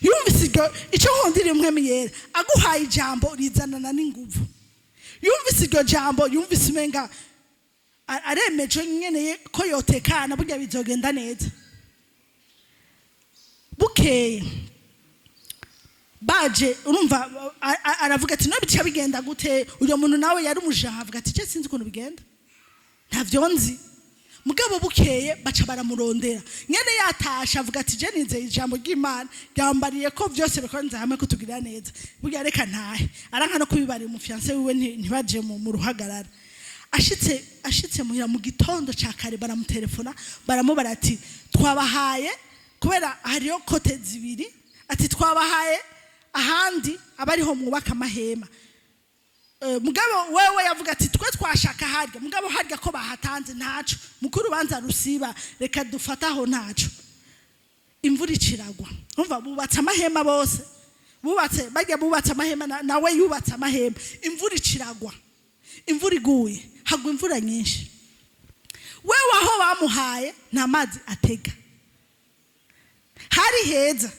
Yumvise iryo, icyo nkundira Mpwemu Yera, aguhaye ijambo rizanana n'inguvu. Yumvise iryo jambo, yumvise umenga aremeje nyene ko yotekana, burya bizogenda neza. Bukeye baje, urumva, aravuga ati: "No bica bigenda gute?" Uyo muntu nawe yari umujaha, avuga ati: "Je sinzi ukuntu bigenda, ntavyo nzi." Mugabo bukeye baca baramurondera nyene yatasha, avuga ati: "Je nizeye ijambo ry'Imana ryambariye ko byose bikonze hamwe kutugirira neza, burya reka ntahe." Aranka no kubibarira umu fiancé wiwe, ntibaje mu ruhagarara. Ashitse muhira mu gitondo ca kare, baramutelefona, baramubara ati: "Twabahaye," kubera hariyo côté zibiri, ati: "Twabahaye ahandi abariho mwubaka amahema." Mugabo wewe yavuga ati: "Twe twashaka harya, mugabo harya ko bahatanze ntaco, mukuru urubanza rusiba, reka dufataho ntaco." Imvura iciragwa. Umva, bubatse amahema bose, bubatse bajya, bubatse amahema, nawe yubatse amahema. Imvura iciragwa. Imvura iguye, hagwa imvura nyinshi. Wewe aho bamuhaye nta mazi atega, hari heza.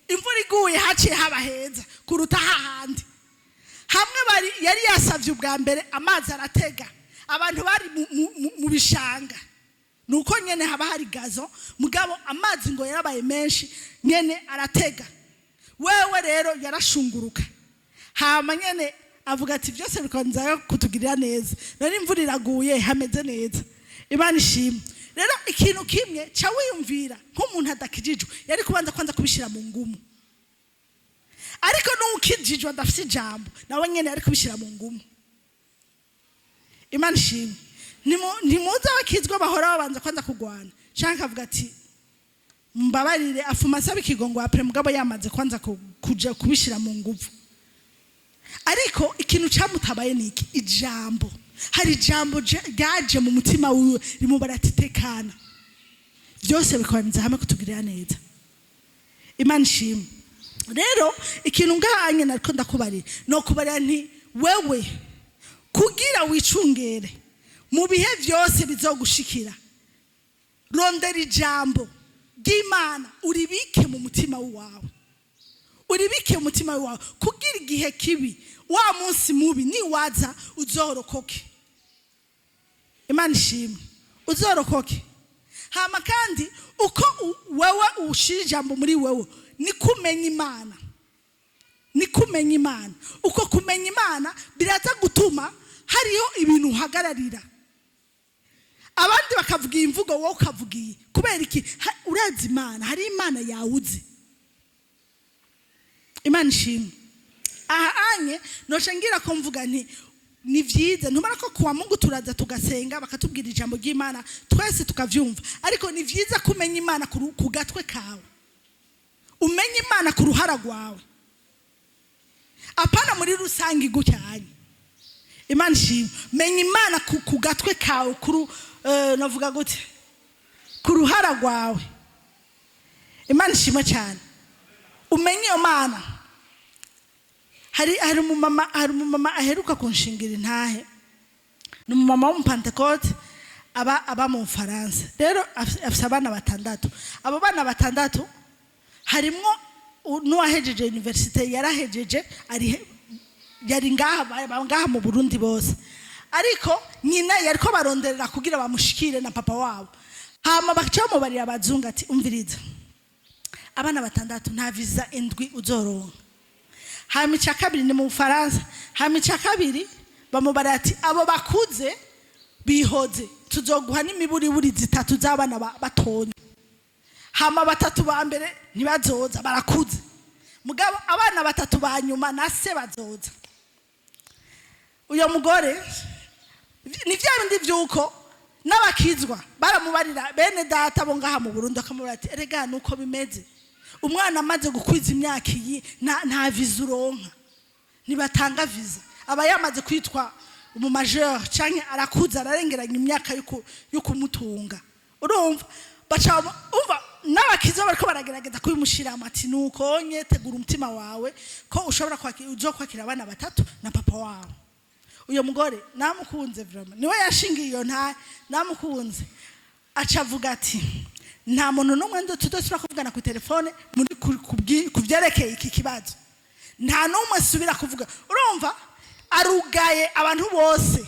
Imvura iguye haciye haba heza kuruta hahandi hamwe bari yari yasavye ubwa mbere. Amazi aratega, abantu bari mu bishanga, nuko nyene haba hari gazon, mugabo amazi ngo yarabaye menshi nyene aratega. Wewe rero yarashunguruka, hama nyene avuga ati: "Byose bikonza kutugirira neza, nari imvura iraguye, hameze neza, Imana ishimwe." Rero ikintu kimwe ca wiyumvira, nk'umuntu adakijijwe yari kubanza kwanza kubishira mu ngumu, ariko n'ukijijwe adafite ijambo nawe nyene yari kubishira mu ngumu. Imana ishimwe. Ntimuzi abakizwa bahora babanza kwanza kugwana, canke akavuga ati: "Mbabarire," afuma asaba ikigongo après, mugabo yamaze kwanza kuja kubishira mu nguvu. Ariko ikintu camutabaye ni iki? Ijambo. Hari ijambo ryaje mu mutima wiwe rimubara ati: "Tekana, byose bikoraniza hamwe kutugirira neza." Imana ishimwe. Rero ikintu ngahanye nariko ndakubarira, no kubarira nti: wewe kugira wicungere mu bihe byose bizogushikira, rondera ijambo ry'Imana, uribike mu mutima wawe, uribike mu mutima wawe, kugira igihe kibi, wa munsi mubi niwaza, uzorokoke. Imana ishimwe. Uzorokoke. Hama kandi uko wewe ushira ijambo muri wewe, niko umenya Imana, niko umenya Imana. Uko kumenya Imana biraza gutuma hariho ibintu uhagararira, abandi bakavuga iyi mvugo, wowe ukavuga iyi. Kubera iki? Urazi Imana, hari Imana yawe uzi. Imana ishimwe. Aha anye noce ngira ko mvuga nti: ni vyiza, ntumara ko kuwa Mungu turaza tugasenga, bakatubwira ijambo ry'Imana, twese tukavyumva, ariko ni vyiza kumenya Imana ku gatwe kawe, umenye Imana ku ruhara rwawe, apana muri rusange gucyanye. Imana ishimwe. Menya Imana ku gatwe kawe, kuru navuga gute, ku ruhara rwawe. Imana ishimwe cyane. Umenye iyo Mana. Hari umumama aheruka kunshingira intahe, ni umumama w'umupantekote aba mu Bufaransa. Rero afise abana batandatu. Abo bana batandatu harimwo n'uwahejeje université, yarahejeje, ari yari ngaha, ngaha mu Burundi bose, ariko nyina yariko baronderera kugira bamushikire na papa wabo. Hama baca bamubarira abazungu ati: "Umviriza, abana batandatu, nta visa indwi uzoronka." Hama icya kabiri, ni mu Bufaransa, hama icya kabiri bamubara ati: "Abo bakuze bihoze, tuzoguha n'imiburiburi zitatu z'abana batonya." Hama batatu ba mbere ntibazoza, barakuze, mugabo abana batatu ba nyuma na se bazoza. Uyo mugore ni bya bindi by'uko n'abakizwa baramubarira, bene data bo ngaha mu Burundi, bakamubwira ati: "Erega nuko bimeze, umwana amaze gukwiza imyaka iyi, nta visa uronka, ntibatanga visa, aba yamaze kwitwa umu majeur canke arakuze, ararengeranya imyaka yo kumutunga." Urumva baca umva n'abakiza bariko baragerageza kubimushiramo ati: "Nuko nye tegura umutima wawe ko ushobora kwakira, uzokwakira abana batatu na papa wawe." Uyo mugore namukunze vraiment, niwe yashingiye iyo nta namukunze. Aca avuga ati: Nta muntu n'umwe tudasubira kuvugana ku telefone muri ku byerekeye iki kibazo. Nta n'umwe subira kuvuga. Urumva, arugaye abantu bose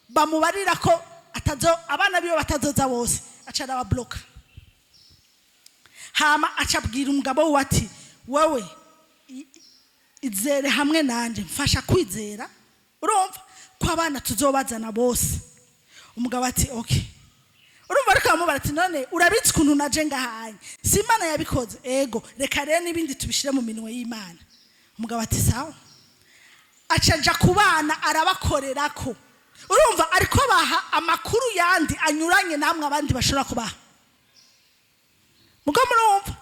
bamubarira ko atazo, abana biwe batazoza bose, aca arababloka. Hama aca abwira umugabo we ati: "Wewe izere hamwe nanje, mfasha kwizera, urumva ko abana tuzobazana bose." Umugabo ati: "Okay." Urumva, ariko bamubara ati: "None urabitse ukuntu naje ngahanye, si Imana yabikoze? Ego, reka rero n'ibindi tubishyire mu minwe y'Imana." Umugabo ati: "Sawa." Aca aja ku bana, arabakorerako. Urumva, ariko baha amakuru yandi anyuranye namwe abandi bashobora kubaha mugo. Murumva,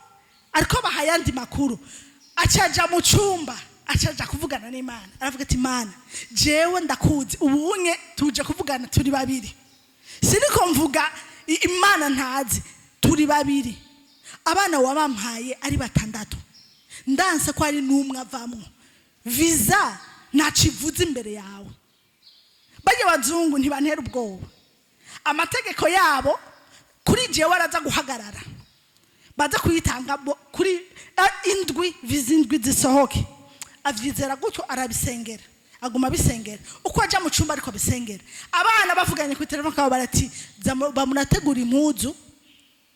ariko baha ayandi makuru. Aca aja mu cyumba, aca aja kuvugana n'Imana. Aravuga ati: "Imana, jewe ndakuzi, ubunye tuje kuvugana turi babiri, siniko mvuga Imana ntazi, turi babiri. Abana wabampaye ari batandatu, ndanse ko ari n'umwe avamwo. Visa ntacivuze imbere yawe. Bajya abazungu ntibantera ubwoba, amategeko yabo kuri jewe araza guhagarara, baza kuyitanga kuri indwi, visa indwi zisohoke." Avyizera gutyo, arabisengera, aguma abisengera. Uko aja mu cyumba ariko abisengera, abana bavuganye ku telefone kabo, barati: "Bamunategura impuzu,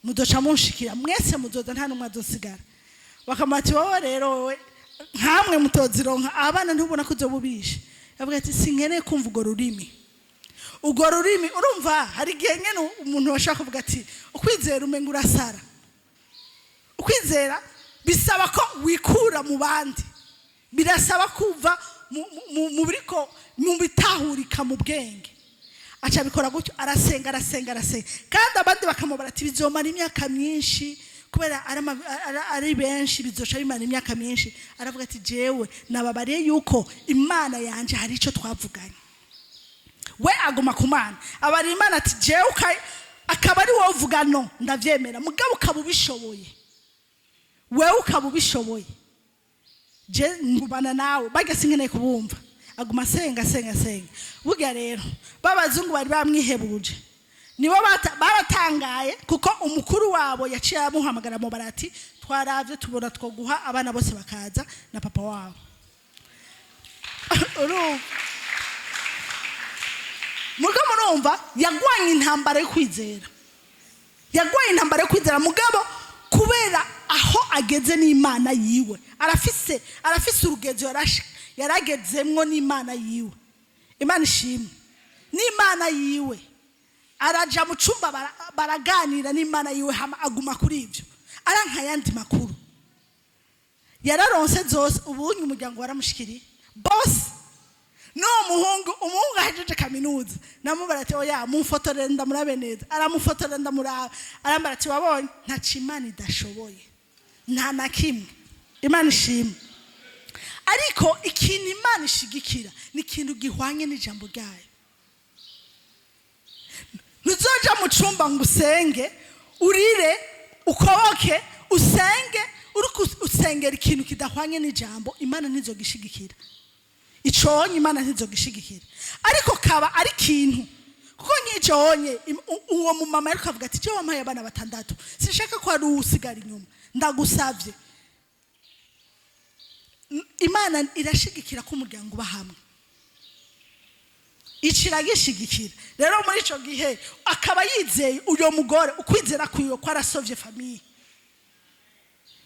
muzoca munshikira mwese, muzoza, nta n'umwe azosigara." Bakamuha ati: "Wowe rero, wowe nkamwe mutozironka abana, ntubona ko uzobubishe?" Yavuga ati: "Sinkeneye kumva urwo rurimi, urwo rurimi." Urumva, hari igihe nyene umuntu bashaka kuvuga ati ukwizera umenga urasara. Ukwizera bisaba ko wikura mu bandi, birasaba kuva mu biriko mu bitahurika mu bwenge. Aca abikora gutyo, arasenga, arasenga, arasenga. Kandi abandi bakamubara ati: "Bizomara imyaka myinshi kubera ari benshi, bizoca bimara imyaka myinshi." Aravuga ati: "Jewe nababariye yuko Imana yanje hari icyo twavuganye." We aguma ku Mana, abara Imana ati: "Jewe akaba ari wowe uvuga no ndavyemera, mugabo ukaba ubishoboye, wewe ukaba ubishoboye, je ngumana nawe, barya sinkeneye kubumva." Aguma asenga, asenga, asenga. Burya rero b'abazungu bari bamwihebuje, nibo baratangaye kuko umukuru wabo yaciye amuhamagara mu barati: "Twaravye, tubona twoguha abana bose bakaza na papa wabo." Urumva, muriko murumva, yagwanye intambara yo kwizera, yagwanye intambara yo kwizera. Mugabo kubera aho ageze n'Imana yiwe, arafise urugezo yaragezemwo n'Imana yiwe. Imana ishimwe. N'Imana yiwe araja mu cyumba, baraganira n'Imana yiwe, hama aguma kuri ibyo, aranka ayandi makuru. Yararonse zose, ubunye umuryango waramushikiriye bose. N'uwo muhungu, umuhungu ahejeje kaminuza, namubara ati: "Oya, mumfotorere ndamurabe neza." Aramufotorera, ndamuraba, arambara ati: "Wabonye, ntaco Imana idashoboye, nta na kimwe." Imana ishimwe. Ariko ikintu Imana ishigikira ni ikintu gihwanye n'ijambo ryayo. Ntuzoja mu cumba ngo usenge, urire, ukoboke, usenge uri usengera ikintu kidahwanye n'ijambo. Imana ntizogishigikira iconye, Imana ntizogishigikira. Ariko kaba ari ikintu kuko nk'iconye uwo mumama ariko avuga ati: "Jewe wampaye abana batandatu, sinshaka ko hari uwusigara inyuma, ndagusavye." Imana irashigikira ko umuryango uba hamwe, ici iragishigikira. Rero muri ico gihe akaba yizeye uyo mugore, ukwizera kwiwe ko arasovye famille,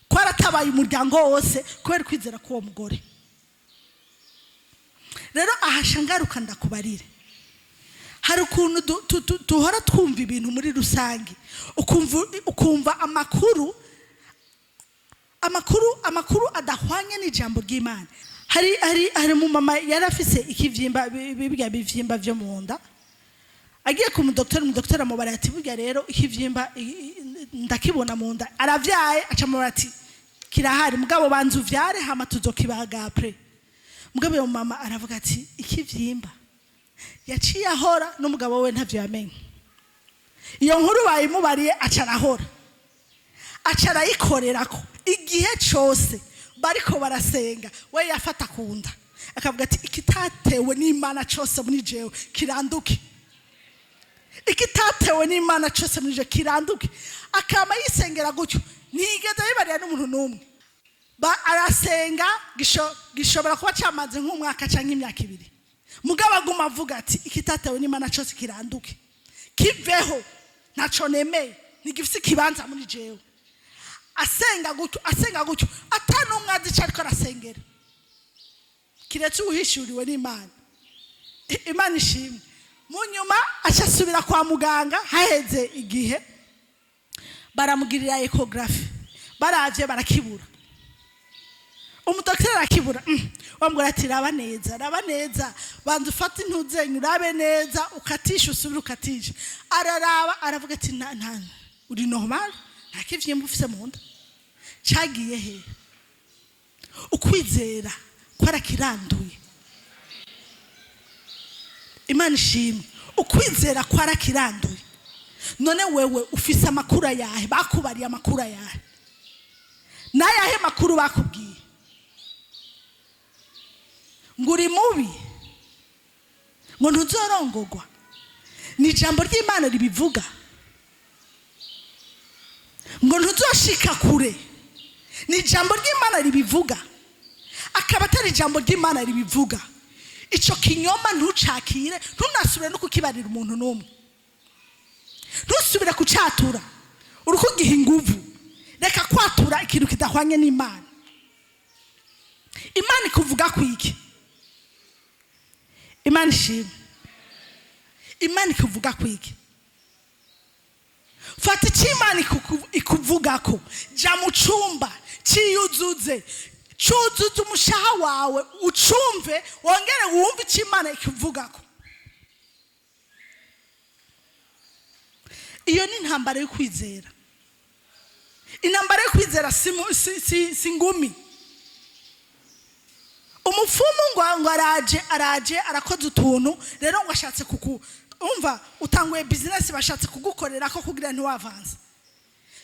ko aratabaye umuryango wose kubera ukwizera k'uwo mugore. Rero ahasha ngaruka ndakubarire, hari ukuntu duhora twumva ibintu muri rusange, ukumva amakuru adahwanye n'ijambo ry'Imana. Hari umumama yari afise ikivyimba, birya bivyimba vyo mu nda. Agiye ku mudoktori, umudoktori amubara ati: "Burya rero ikivyimba ndakibona mu nda." Aravyaye, aca amubara ati: "Kirahari, mugabo banza uvyare, hama tuzokibaga après." Mugabo uyo mama aravuga ati: "Ikivyimba?" Yaciye ahora, n'umugabo we ntavyo yamenye. Iyo nkuru bayimubariye, aca arahora, aca arayikorerako. Igihe cose bariko barasenga, we yafata ku nda akavuga ati: "Ikitatewe n'Imana cose muri jewe kiranduke." Ikitatewe n'Imana cyose muri ivyo kiranduke. Akama yisengera gutyo, ntiyigeze abibarira n'umuntu n'umwe. Arasenga, gishobora kuba cyamaze nk'umwaka cyangwa imyaka 2, mugabo aguma avuga ati: "Ikitatewe n'Imana cyose kiranduke, kiveho, ntaco nemeye, ntigifise ikibanza muri jewe." Asenga gutyo, asenga gutyo, atanumwe azi icyo ariko arasengera kiretse uwuhishuriwe n'Imana. Imana ishimwe. Mu nyuma aca asubira kwa muganga. Haheze igihe, baramugirira échographie, baravye barakibura. Umudokiteri arakibura. Bamubwira ati: "Raba neza, raba neza, banza ufate intuzenye urabe neza, ukatisha, usubire ukatisha." Araraba, aravuga ati: "Nta, nta, uri normal, nta kivyimba ufise mu nda, cagiye he?" Ukwizera kwarakiranduye. Imana ishimwe. Ukwizera kwarakiranduye. None wewe ufise amakuru ayahe? Bakubariye amakuru ayahe? N'ayahe makuru bakubwiye? Ngo uri mubi, ngo ntuzorongogwa. Ni ijambo ry'Imana ribivuga? Ngo ntuzoshika kure. Ni ijambo ry'Imana ribivuga? Akaba atari ijambo ry'Imana ribivuga, icyo kinyoma ntucakire, ntunasubire no kukibarira umuntu n'umwe, ntusubire kucatura. Uri kugiha inguvu. Reka kwatura ikintu kidahwanye n'Imana. Imana ikuvuga ku iki? Imana ishimwe. Imana ikuvuga ku iki? Fata icyo Imana ikuvugako, jya mu cyumba, cyiyuzuze, cyuzuze umushaha wawe, ucumve, wongere wumve icyo Imana ikuvugako. Iyo ni intambara yo kwizera. Intambara yo kwizera si ngumi. Umupfumu ngo araje, araje, arakoze utuntu rero, ngo ashatse kuku umva utanguye business, bashatse kugukorera ko kugira ntiwavanze.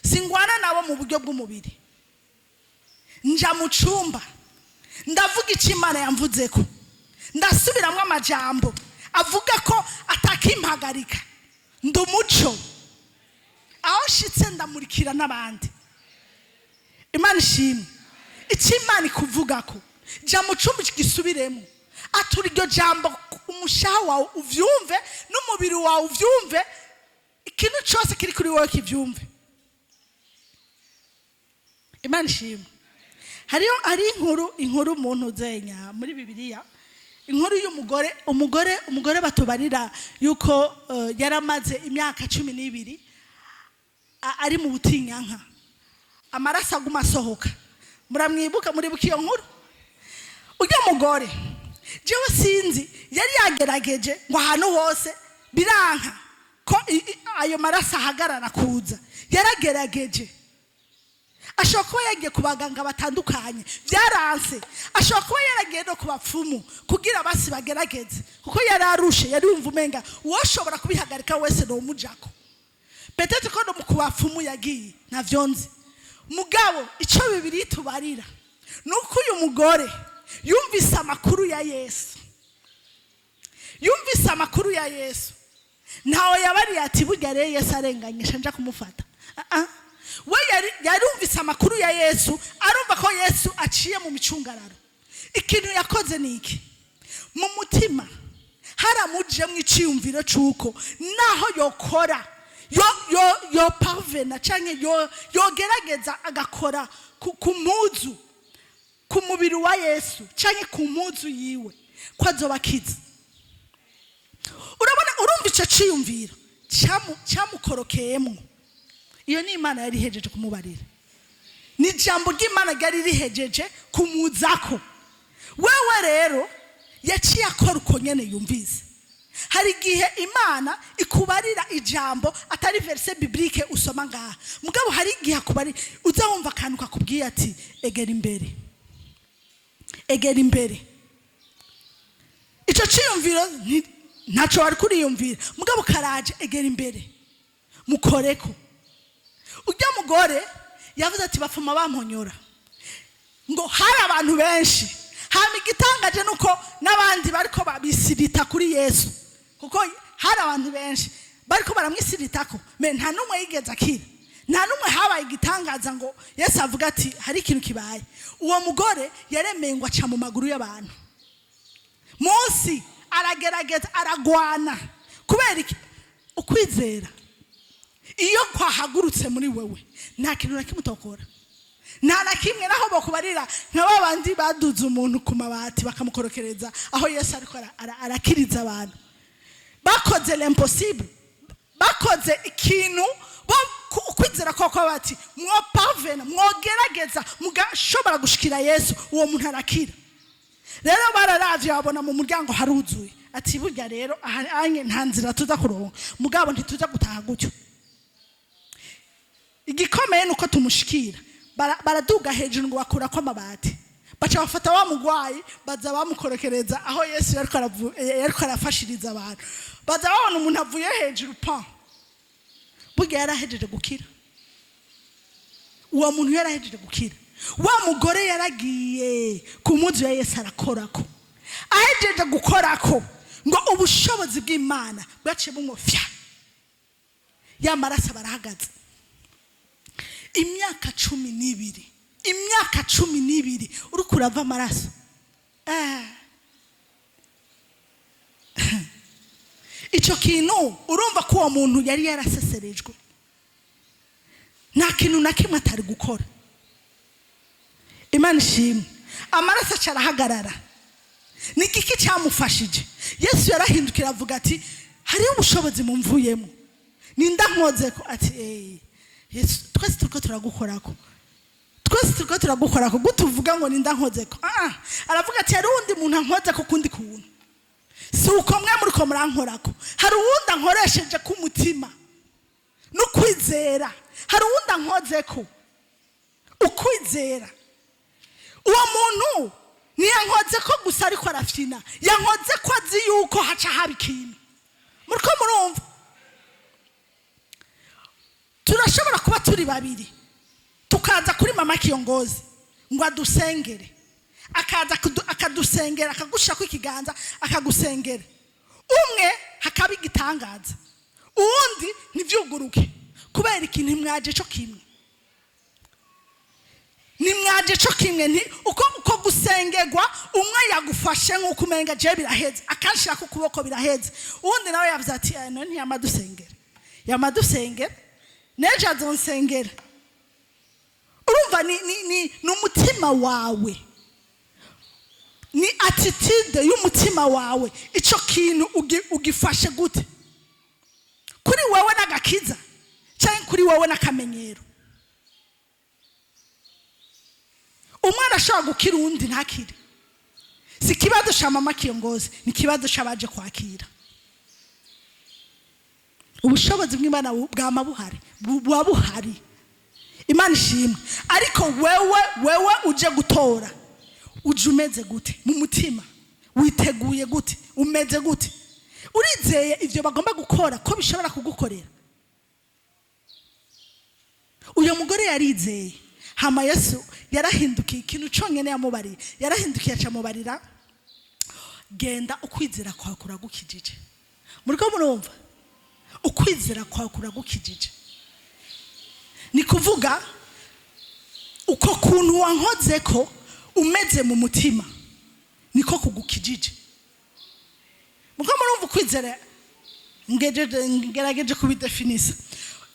Singwana nabo mu buryo bw'umubiri. Nja mu cumba, ndavuga icyo Imana yamvuze ko, ndasubiramo amajambo avuga ko atakimpagarika. Ndi umuco, aho nshitse ndamurikira n'abandi. Imana ishimwe. Icyo Imana ikuvuga ko, jya mu cumba, gisubiremo, atura iryo jambo, umushaha wawe uvyumve, n'umubiri wawe uvyumve, ikintu cyose kiri kuri wowe kivyumve. Imana ishimwe. Hariyo hari inkuru umuntu uzenya muri Bibiliya, inkuru y'umugore, umugore batubarira yuko yaramaze imyaka 12 ari mu butinyanka, amaraso aguma asohoka. Muramwibuka? Muribuka iyo nkuru? Ujya mugore, jewe sinzi, yari yagerageje ngo ahantu hose biranka ko ayo maraso ahagarara kuza. Yaragerageje, ashobora kuba yagiye ku baganga batandukanye, byaranse. Ashobora kuba yaragiye no ku bapfumu kugira basi bagerageze, kuko yari arushe, yari yumva umenga uwoshobora kubihagarika wese ni umujako. Peut-être ko no ku bapfumu yagiye, ntavyo nzi. Mugabo icyo Bibiri tubarira ni uko uyu mugore yumvise amakuru ya Yesu. Yumvise amakuru ya Yesu. Ntawe yabariye ati: "Burya rero Yesu arenganyisha, nja kumufata." Ah, ah. We yarumvise amakuru ya Yesu, arumva ko Yesu aciye mu micungararo. Ikintu yakoze ni iki? Mu mutima haramujemwo iciyumviro c'uko naho yokora yo parvena canke yo yogerageza agakora ku mpuzu, ku mubiri wa Yesu canke ku mpuzu yiwe, ko azoba akize. Urabona, urumva ico ciyumviro cyamukorokeyemwo. Iyo ni Imana yari ihejeje kumubarira, ni ijambo ry'Imana ryari rihejeje kumuzako. Wewe rero yaciye akora uko nyene yumvise. Hari igihe Imana ikubarira ijambo atari verset biblique usoma ngaha, mugabo hari igihe akubarira, uza wumva akantu kakubwiye ati: "Egera imbere, egera imbere." Icyo ciyumviro ntaco wari kuriyumvira, mugabo karaje: "Egera imbere, mukoreko." Ujya mugore yavuze ati: "Bafuma bamponyora." Ngo hari abantu benshi. Hama igitangaje nuko n'abandi bariko babisirita kuri Yesu, kuko hari abantu benshi. Bariko baramwisiritako, mais nta n'umwe yigeze akira, nta n'umwe habaye igitangaza ngo Yesu avuga ati hari ikintu kibaye. Uwo mugore yaremeye ngo aca mu maguru y'abantu munsi, aragerageza, aragwana. Kubera iki? Ukwizera iyo kwahagurutse muri wewe, nta kintu na kimwe utokora, nta na kimwe. Naho bokubarira nka ba bandi baduze umuntu ku mabati bakamukorokereza aho Yesu ariko arakiriza abantu, bakoze l'impossible, bakoze ikintu bo ukwizera koko bati mwopavena, mwogerageza mugashobora gushikira Yesu, uwo muntu arakira. Rero bararavye, babona mu muryango haruzuye, ati burya rero aha anye nta nzira tuza kuronka, mugabo ntituza gutaha gutyo, igikomeye nuko tumushikira. Baraduga hejuru ngo bakurako amabati, baca bafata wa mugwayi, baza bamukorokereza aho Yesu yariko arafashiriza abantu. Baza babona umuntu avuye hejuru pa, burya yarahejeje gukira. Uwo muntu yarahejeje gukira. Wa mugore yaragiye ku munsi wa Yesu, arakorako. Ahejeje gukorako, ngo ubushobozi bw'Imana bwaciye bumufya, ya maraso barahagaze. Imyaka 12, imyaka 12 uriko urava amaraso. Ico kintu, urumva ko uwo muntu yari yaraseserejwe, nta kintu na kimwe atari gukora. Imana ishimwe, amaraso aca arahagarara. Ni igiki cyamufashije? Yesu yarahindukira avuga ati hariho ubushobozi mumvuyemo, ninda nkozeko? Ati Yesu, twese turiko turagukorako, twese turiko turagukorako, gute uvuga ngo ninda nkozeko? Ah, aravuga ati hari uwundi muntu ankozeko kundi kuntu, si uko mwe muriko murankorako, hari uwundi ankoresheje k'umutima n'ukwizera, hari uwundi ankozeko ukwizera. Uwo muntu ntiyankoze ko gusa ariko arafyina, yankoze ko azi yuko haca haba ikintu. Muriko murumva? Turashobora kuba turi babiri, tukaza kuri mama kiyongozi ngo adusengere, akaza akadusengera, akagushirako ikiganza, akagusengera. Umwe hakaba igitangaza, uwundi ntivyuguruke. Kubera ikintu ntimwaje co kimwe, nimwaje co kimwe. Nti uko gusengerwa, umwe yagufashe nk'uko umenga je biraheze, akanshirako ukuboko biraheze. Uwundi nawe yavuze ati none ntiyamadusengera, yamadusengera, n'ejo azonsengera. Urumva ni umutima wawe, ni attitude y'umutima wawe. Ico kintu ugifashe gute? Kuri wewe n'agakiza cyangwa kuri wowe n'akamenyero? Umwana ashobora gukira, uwundi ntakire. Si ikibazo cya mama kiyongozi, ni ikibazo cy'abaje kwakira. Ubushobozi bw'Imana bwama buhari, buba buhari. Imana ishimwe. Ariko wewe uje gutora, uje umeze gute mu mutima? Witeguye gute? Umeze gute? Urizeye ibyo bagomba gukora ko bishobora kugukorera? Uyu mugore yarizeye. Hama Yesu yarahindukiye, ikintu cyonyine yamubariye, yarahindukiye acamubarira: genda, ukwizera kwawe kuragukijije. Muriko murumva? Ukwizera kwawe kuragukijije. Ni kuvuga uko kuntu wankoze ko umeze mu mutima niko kugukijije. Muko murumva ukwizera? Ngerageje kubidefinisa.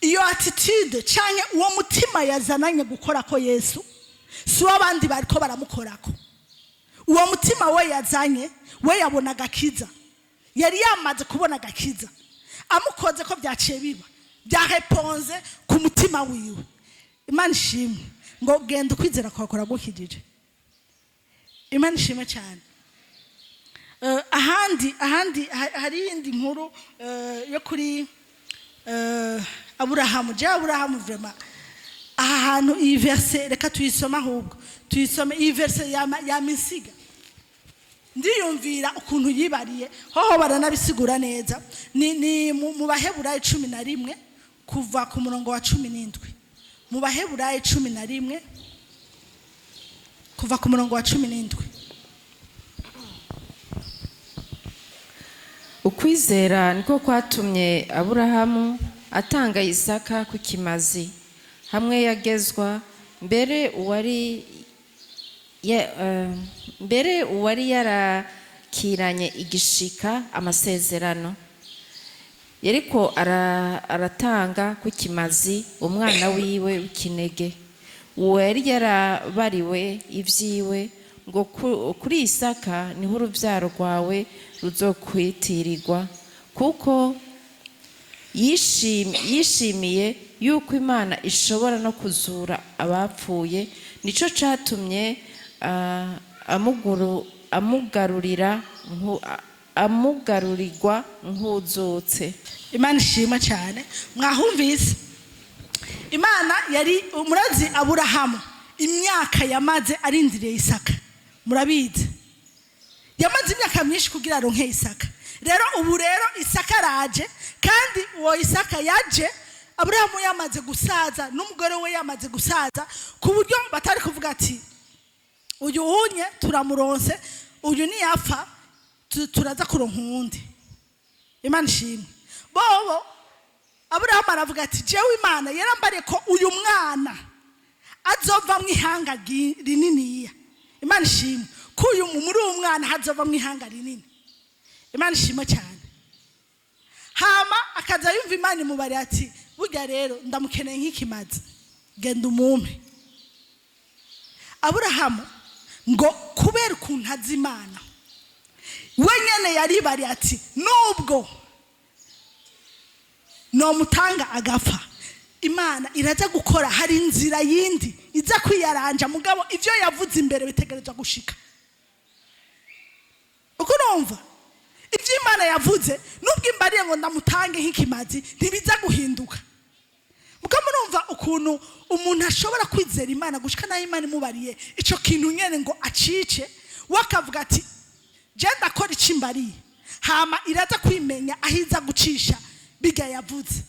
Iyo attitude canke uwo mutima yazananye gukora ko Yesu, si uw'abandi bariko baramukorako. Uwo mutima we yazanye, we yabona agakiza, yari yamaze kubona agakiza. Amukoze ko byaciye biba byareponze ku mutima wiwe. Imana ishimwe. Ngo genda, ukwizera kwawe kuragukijije. Imana ishimwe cyane. Ahandi hari iyindi nkuru yo kuri Aburahamu. Je Aburahamu vraiment, aha hantu iyi verset reka tuyisome, ahubwo tuyisome iyi verset yama insiga. Ndiyumvira ukuntu yibariye hoho, baranabisigura neza. Ni mu Baheburayo 11, kuva ku murongo wa 17. Mu Baheburayo 11, kuva ku murongo wa 17. Ukwizera niko kwatumye Aburahamu atanga Isaka ku kimazi hamwe yagezwa, mbere uwari yarakiranye igishika amasezerano, yariko aratanga ku kimazi umwana wiwe w'ikinege, uwo yari yarabariwe ibyiwe ngo kuri Isaka niho urubyaro rwawe ruzokwitirirwa, kuko yishimiye yuko Imana ishobora no kuzura abapfuye. Nico catumye amugarurirwa nk'uzutse. Imana ishimwe cyane. Mwahumvise, Imana yari murazi Aburahamu imyaka yamaze arindiriye Isaka. Murabizi, yamaze imyaka myinshi kugira aronke Isaka. Rero ubu rero Isaka araje, kandi uwo Isaka yaje Aburahamu yamaze gusaza n'umugore we yamaze gusaza, ku buryo batari kuvuga ati: "Uyu unye turamuronse, uyu niyapfa turaza kuronka uwundi." Imana ishimwe. Bobo Aburahamu aravuga ati: "Jewe Imana yarambariye ko uyu mwana azova mu ihanga rininiya." Imana ishimwe, ko uyu muri uwo mwana hazova mu ihanga rinini. Imana ishimwe cyane. Hama akaza yumva Imana imubariye ati: "Burya rero ndamukeneye nk'ikimazi, genda umumpe." Aburahamu ngo kubera ukuntu azi Imana, we nyene yaribariye ati: "Nubwo nomutanga agapfa, Imana iraza gukora, hari inzira yindi iza kwiyaranja, mugabo ibyo yavuze imbere bitegerezwa gushika." Uko urumva ibyo Imana yavuze, nubwo imbariye ngo ndamutange nk'ikimazi, ntibiza guhinduka. Muko murumva ukuntu umuntu ashobora kwizera Imana gushika naho Imana imubariye ico kintu nyene ngo acice, we akavuga ati: "Je ndakora ico imbariye, hama iraza kwimenya aho iza gucisha bijya yavuze."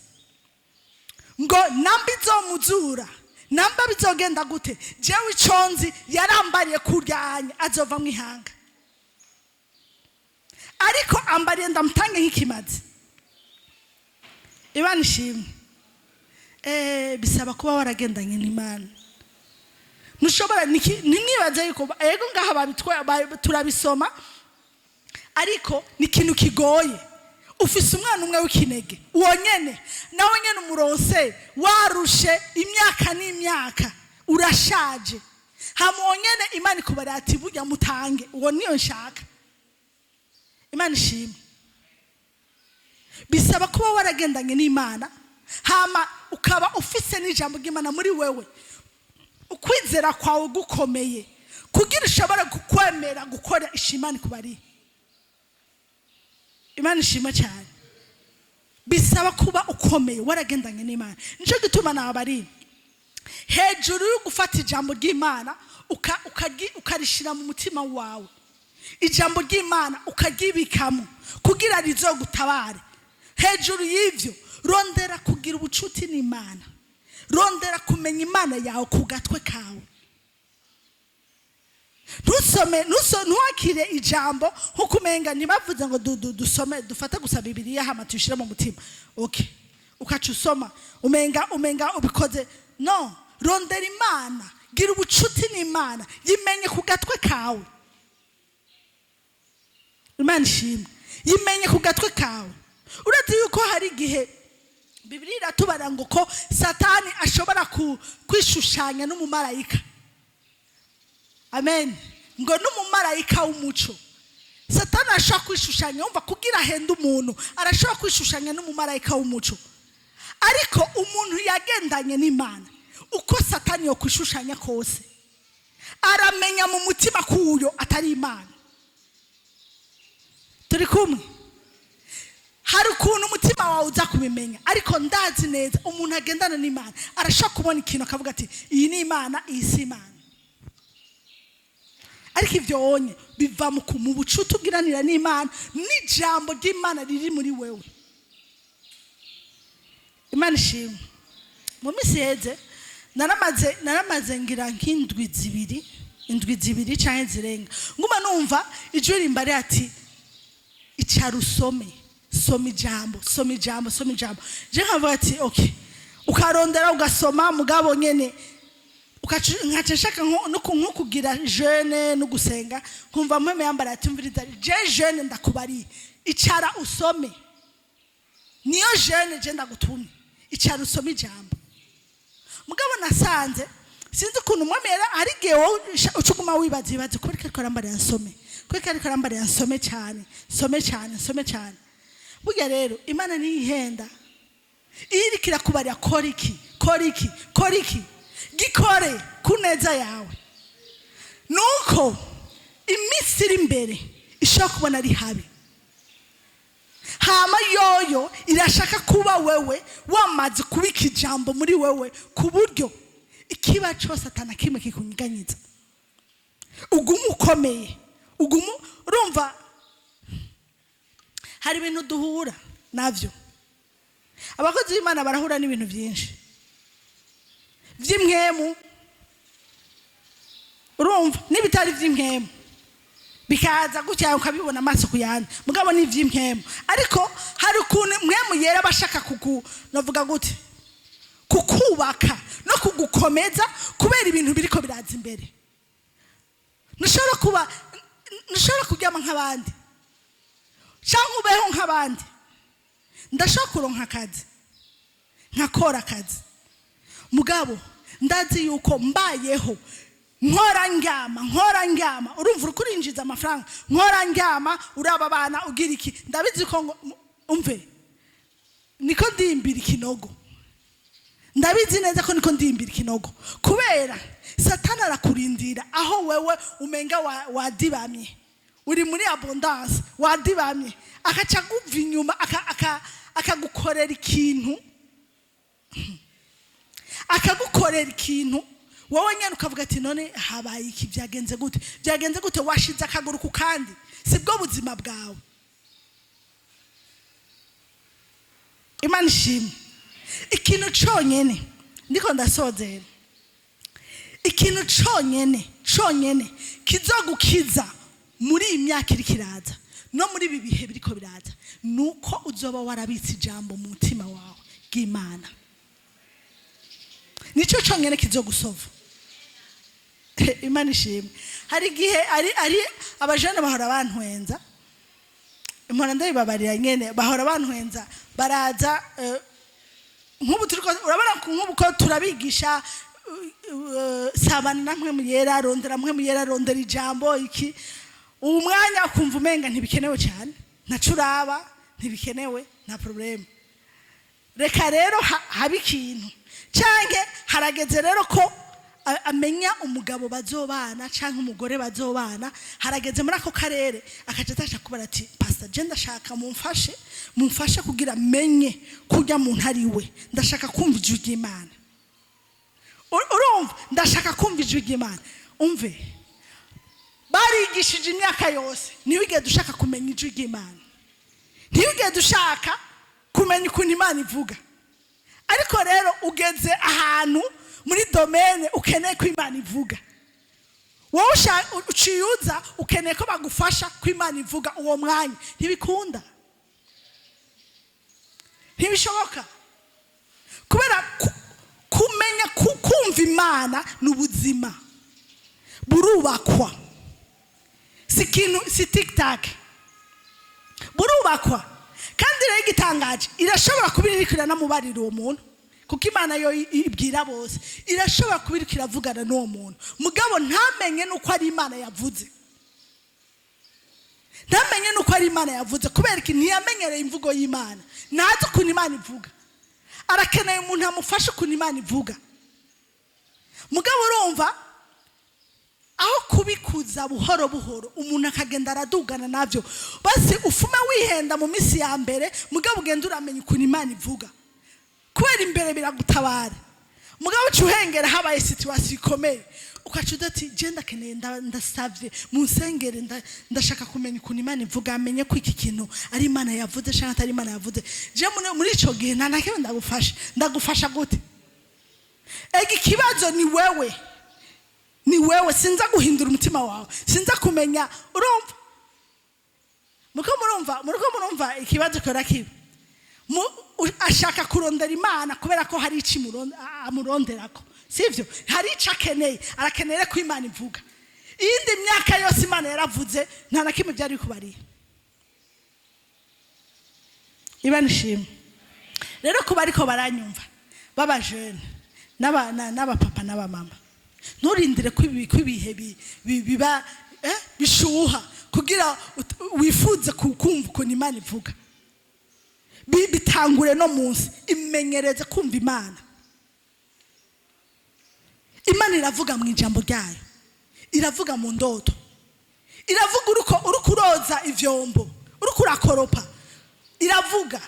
Ngo namba izomuzura, namba bizogenda gute, jewe ico nzi yarambariye kuryanya azova mu ihanga, ariko ambariye ndamutange nk'ikimazi. Imana ishimwe. Bisaba kuba waragendanye n'Imana. Ntushobora ntimwibaze yuko ego ngaha turabisoma, ariko ni ikintu kigoye. Ufise umwana umwe w'ikinege, uwo nyene nawe nyene umuronse warushe imyaka n'imyaka, urashaje, hama uwo nyene Imana ikubarira ati: "Burya mutange, uwo niyo nshaka." Imana ishimwe. Bisaba kuba waragendanye n'Imana, hama ukaba ufise n'ijambo ry'Imana muri wewe, ukwizera kwawe gukomeye, kugira ushobore kwemera gukora ishimani kubariye. Imana ishima cyane. Bisaba kuba ukomeye, waragendanye n'Imana. Nicyo gituma nabari hejuru yo gufata ijambo ry'Imana ukarishyira mu mutima wawe, ijambo ry'Imana ukaryibikamo kugira rizogutabare. Hejuru y'ibyo, rondera kugira ubucuti n'Imana, rondera kumenya Imana yawe ku gatwe kawe. Ntusome, ntuwakire ijambo nkuko umenga ntibavuze ngo dusome, dufate gusa Bibiliya hama tuyishyire mu mutima, okay, ukaca usoma umenga ubikoze. No rondera Imana, gira ubucuti n'Imana, yimenye ku gatwe kawe. Imana ishimwe. Yimenye ku gatwe kawe. Uretse yuko hari igihe Bibiliya iratubara ngo ko Satani ashobora kwishushanya n'umumarayika, amen, ngo n'umumarayika w'umuco. Satani arashobora kwishushanya, wumva, kugira ahende umuntu, arashobora kwishushanya n'umumarayika w'umuco. Ariko umuntu yagendanye n'Imana, uko Satani yo kwishushanya kose, aramenya mu mutima k'uyo atari Imana. Turi kumwe? Hari ukuntu umutima wawe uza kubimenya, ariko ndazi neza umuntu agendana n'Imana arashobora kubona ikintu akavuga ati: "Iyi ni Imana, iyi si Imana." Ariko ibyo wonye biva mu bucuti ugiranira n'Imana n'ijambo ry'Imana riri muri wewe. Imana ishimwe. Mu minsi iheze naramaze ngira nk'indwi 2, indwi 2 cyangwa zirenga, nguma numva ijwi rimbare ati: "Icara usome." Soma ijambo, soma ijambo, soma ijambo. Je nkavuga ati okay, ukarondera ugasoma, mugabo nyene nkaca nshaka nko kugira jeûne no gusenga, nkumva Mpwemu yambara ati: "Umviriza, je jeûne ndakubariye, icara usome. Niyo jeûne je ndagutumye, icara usome ijambo." Mugabo nasanze, sinzi ukuntu Umwami yari, hari igihe wowe uca uguma wibaza ibibazo: kubera ko ariko arambarira nsome, kubera ko ariko arambarira nsome cyane, nsome cyane, nsome cyane? Burya rero Imana ntiyihenda. Iyo iriko irakubarira kora iki, kora iki, kora iki, gikore ku neza yawe. Nuko iminsi iri imbere ishobora kubona ari habi, hama yoyo irashaka kuba wewe wamaze kubika ijambo muri wewe, ku buryo ikiba cyose atana kimwe kikunyeganyeza, uguma ukomeye, uguma urumva. Hari ibintu duhura navyo, abakozi b'Imana barahura n'ibintu byinshi by'impwemu, urumva, n'ibitari by'impwemu bikaza gutya ukabibona amaso ku yandi, mugabo ni iby'impwemu. Ariko hari ukuntu Mpwemu Yera aba ashaka kugu, navuga gute, kukubaka no kugukomeza, kubera ibintu biriko biraza imbere. Ntushobora kuba, ntushobora kuryama nk'abandi cyangwa ubeho nk'abandi. Ndashobora kuronka akazi, nkakora akazi, mugabo ndazi yuko mbayeho nkora ndyama, nkora ndyama, urumva, uri kurinjiza amafaranga, nkora ndyama, uraba abana, ugira iki, ndabizi ko ngo umve niko ndimbira ikinogo. Ndabizi neza ko niko ndimbira ikinogo, kubera Satani arakurindira aho wewe umenga wadibamye, uri muri abondance, wadibamye, akaca aguva inyuma, akagukorera ikintu, akagukorera ikintu wowe nyine ukavuga ati: "None habaye iki? Byagenze gute? Byagenze gute?" Washize akaguru ku kandi, si bwo buzima bwawe. Imana ishimwe. Ikintu cyonyine, ndiko ndasozera, ikintu cyonyine cyonyine kizogukiza muri iyi myaka iriko iraza no muri ibi bihe biriko biraza, ni uko uzoba warabitse ijambo mu mutima wawe bw'Imana. Nicyo cyonyine kizogusova. Imana ishimwe. Hari igihe ari abajene bahora bantwenza, impora ndabibabarira nyene, bahora bantwenza, baraza nk'ubu turiko, urabona ko nk'ubu ko turabigisha sabana na Mpwemu Yera, rondera Mpwemu Yera, rondera ijambo, iki. Ubu mwanya ukumva umenga ntibikenewe cyane, ntaco uraba, ntibikenewe, nta problème. Reka rero habe ikintu, canke harageze rero ko amenya umugabo bazobana canke umugore bazobana, harageze muri ako karere, akaca atasha kubara ati: "Pastor, je ndashaka mumfashe, mumfashe kugira menye kurya muntu ari we. Ndashaka kumva ijwi ry'Imana." Urumva, ndashaka kumva ijwi ry'Imana. Umve, barigishije imyaka yose, ntiwigeze ushaka kumenya ijwi ry'Imana, ntiwigeze ushaka kumenya ukuntu Imana ivuga. Ariko rero ugeze ahantu muri domaine ukeneye ko Imana ivuga, wowe uciye uza ukeneye ko bagufasha ko Imana ivuga. Uwo mwanya ntibikunda, ntibishoboka, kubera kumenya kumva Imana ni ubuzima burubakwa, si ikintu, si tikitake, burubakwa. Kandi rero igitangaje, irashobora kuba iriko iranamubarira uwo muntu, kuko Imana yo ibwira bose. Irashobora kuba iriko iravugana n'uwo muntu, mugabo ntamenye nuko ari Imana yavuze, ntamenye nuko ari Imana yavuze. Kubera iki? Ntiyamenyereye imvugo y'Imana, ntazi ukuntu Imana ivuga. Arakeneye umuntu amufasha ukuntu Imana ivuga. Mugabo urumva, aho kubikuza buhoro buhoro, umuntu akagenda aradugana nabyo, basi ufume wihenda mu minsi ya mbere, mugabo ugenda uramenya ukuntu Imana ivuga, kubera imbere biragutabara. Mugabo uca uhengera habaye situation ikomeye, ukaca uda ati: "Je ndakeneye, ndasavye munsengere, ndashaka kumenya ukuntu Imana ivuga, amenye ko iki kintu ari Imana yavuze canke atari Imana yavuze." Je muri ico gihe nta na kimwe ndagufasha. Ndagufasha gute? Ega ikibazo ni wewe, ni wewe. Sinza guhindura umutima wawe, sinza kumenya. Urumva, Muko murumva ikibazo kora kiba. Ashaka kurondera Imana kubera ko hari icyo amuronderako, sivyo? Hari icyo akeneye, arakeneye ko Imana ivuga. Iyindi myaka yose Imana yaravuze, nta na kimwe byari bikubariye. Imana ishimwe. Rero kuba ariko baranyumva b'abajene n'abapapa n'abamama, nturindire ko ibihe biba bishuha kugira wifuze kumva ukuntu Imana ivuga. Bitangure no munsi, imenyereze kumva Imana. Imana iravuga mu ijambo ryayo, iravuga mu ndoto, iravuga uriko uroza ivyombo, uriko urakoropa, iravuga.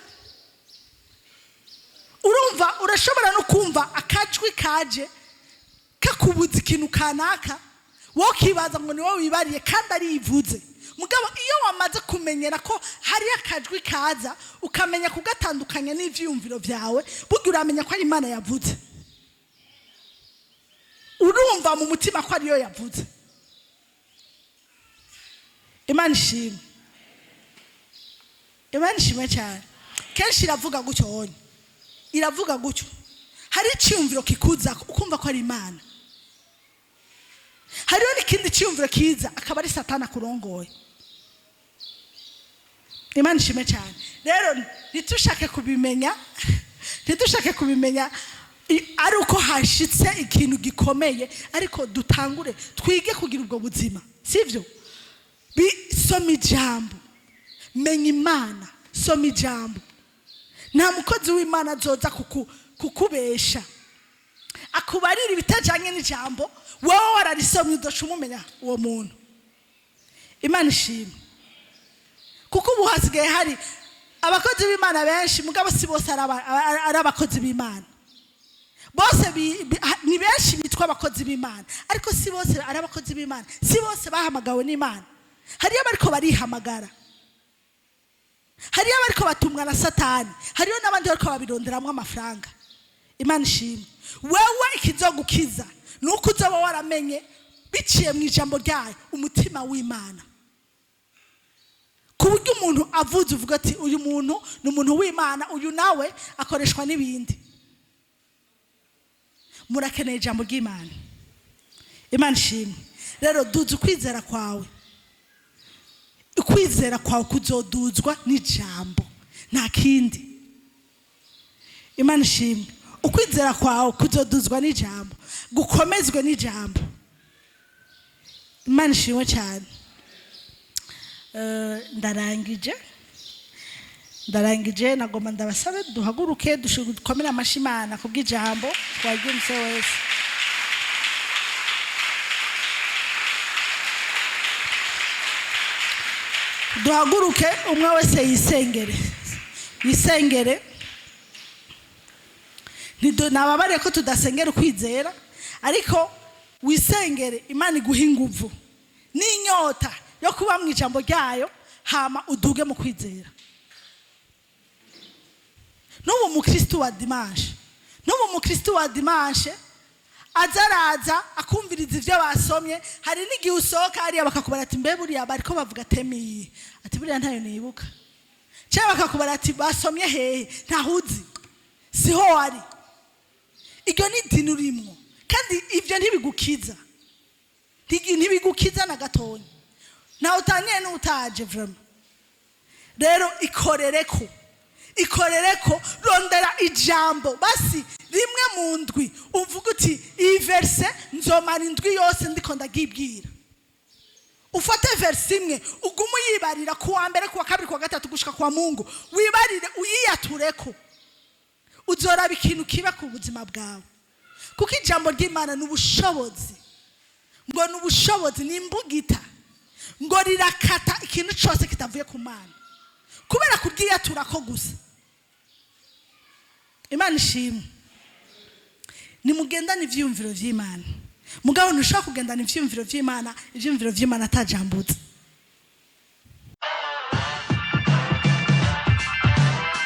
Urumva, urashobora no kumva akajwi kaje kakubuza ikintu kanaka, wowe ukibaza ngo ni wowe wibariye kandi ari ivuze. Mugabo iyo wamaze kumenyera ko hari akajwi kaza, ukamenya kugatandukanya n'ivyiyumviro vyawe, burya uramenya ko ari Imana yavuze. Urumva mu mutima ko ariyo yavuze. Imana ishimwe, Imana ishimwe cyane. Kenshi iravuga gutyo wonye, iravuga gutyo. Hari icyiyumviro kikuza ukumva ko ari Imana, hariho n'ikindi cyiyumviro kiza akaba ari Satani akurongoye. Imana ishimwe cyane. Rero ntitushake kubimenya ari uko hashitse ikintu gikomeye, ariko dutangure twige kugira ubwo buzima, sivyo? Soma ijambo, menya Imana, soma ijambo. Nta mukozi w'Imana azoza kukubesha akubarira ibitajanye n'ijambo. Wowe wararisomye, udaca umumenya uwo muntu. Imana ishimwe, kuko ubu hasigaye hari abakozi b'Imana benshi, mugabo si bose ari abakozi b'Imana. Bose ni benshi bitwa abakozi b'Imana, ariko si bose ari abakozi b'Imana, si bose bahamagawe n'Imana. Hariyo abariko barihamagara, hariyo abariko batumwa na Satani, hariyo n'abandi bariko babironderamwo amafaranga. Imana ishimwe. Wewe ikizogukiza ni uko uzoba waramenye biciye mu ijambo ryayo umutima w'Imana, ku buryo umuntu avuze uvuga ati: "Uyu muntu ni umuntu w'Imana, uyu nawe akoreshwa n'ibindi." Murakeneye ijambo ry'Imana. Imana ishimwe. Rero duza ukwizera kwawe. Ukwizera kwawe kuzoduzwa n'ijambo, nta kindi. Imana ishimwe. Ukwizera kwawe kuzoduzwa n'ijambo, gukomezwe n'ijambo. Imana ishimwe cyane. Ndarangije. Nagomba ndabasabe duhaguruke, dukomere amashyi Imana kubw'ijambo twaryumvise wese. Duhaguruke, umwe wese yisengere, yisengere. Nababariye ko tudasengera ukwizera, ariko wisengere Imana iguha inguvu n'inyota yo kuba mu ijambo ryayo, hama uduge mu kwizera. N'ubu mukristo wa dimanche aza, araza akumviriza ibyo basomye. Hari n'igihe usohoka hariya bakakubara ati: "Mbe buriya bariko bavuga thème iyi?" Ati: "Buriya ntayo nibuka." Cyangwa bakakubara ati: "Basomye hehe?" Ntahuzi, siho wari. Iryo ni idini urimwo, kandi ibyo ntibigukiza. Ntibigukiza na gatonya, ntawe utaniye n'utaje vraiment. Rero ikorere ko, ikorere ko, rondera ijambo basi rimwe mu ndwi, uvuga uti: "Iyi verset nzomara indwi yose ndiko ndagibwira." Ufate verset imwe, ugume uyibarira ku wa mbere, ku wa kabiri, ku wa gatatu, gushika kwa Mungu. Wibarire, uyiyatureko, uzoraba ikintu kiba ku buzima bwawe, kuko ijambo ry'Imana ni ubushobozi. Ngo ni ubushobozi, ni imbugita, ngo rirakata ikintu cyose kitavuye ku Mana, kubera kuryiyaturako gusa. Imana ishimwe. Nimugendane ivyiyumviro vy'Imana. Mugabo ntushobora kugendana ivyiyumviro vy'Imana, ivyiyumviro vy'Imana atajambutse.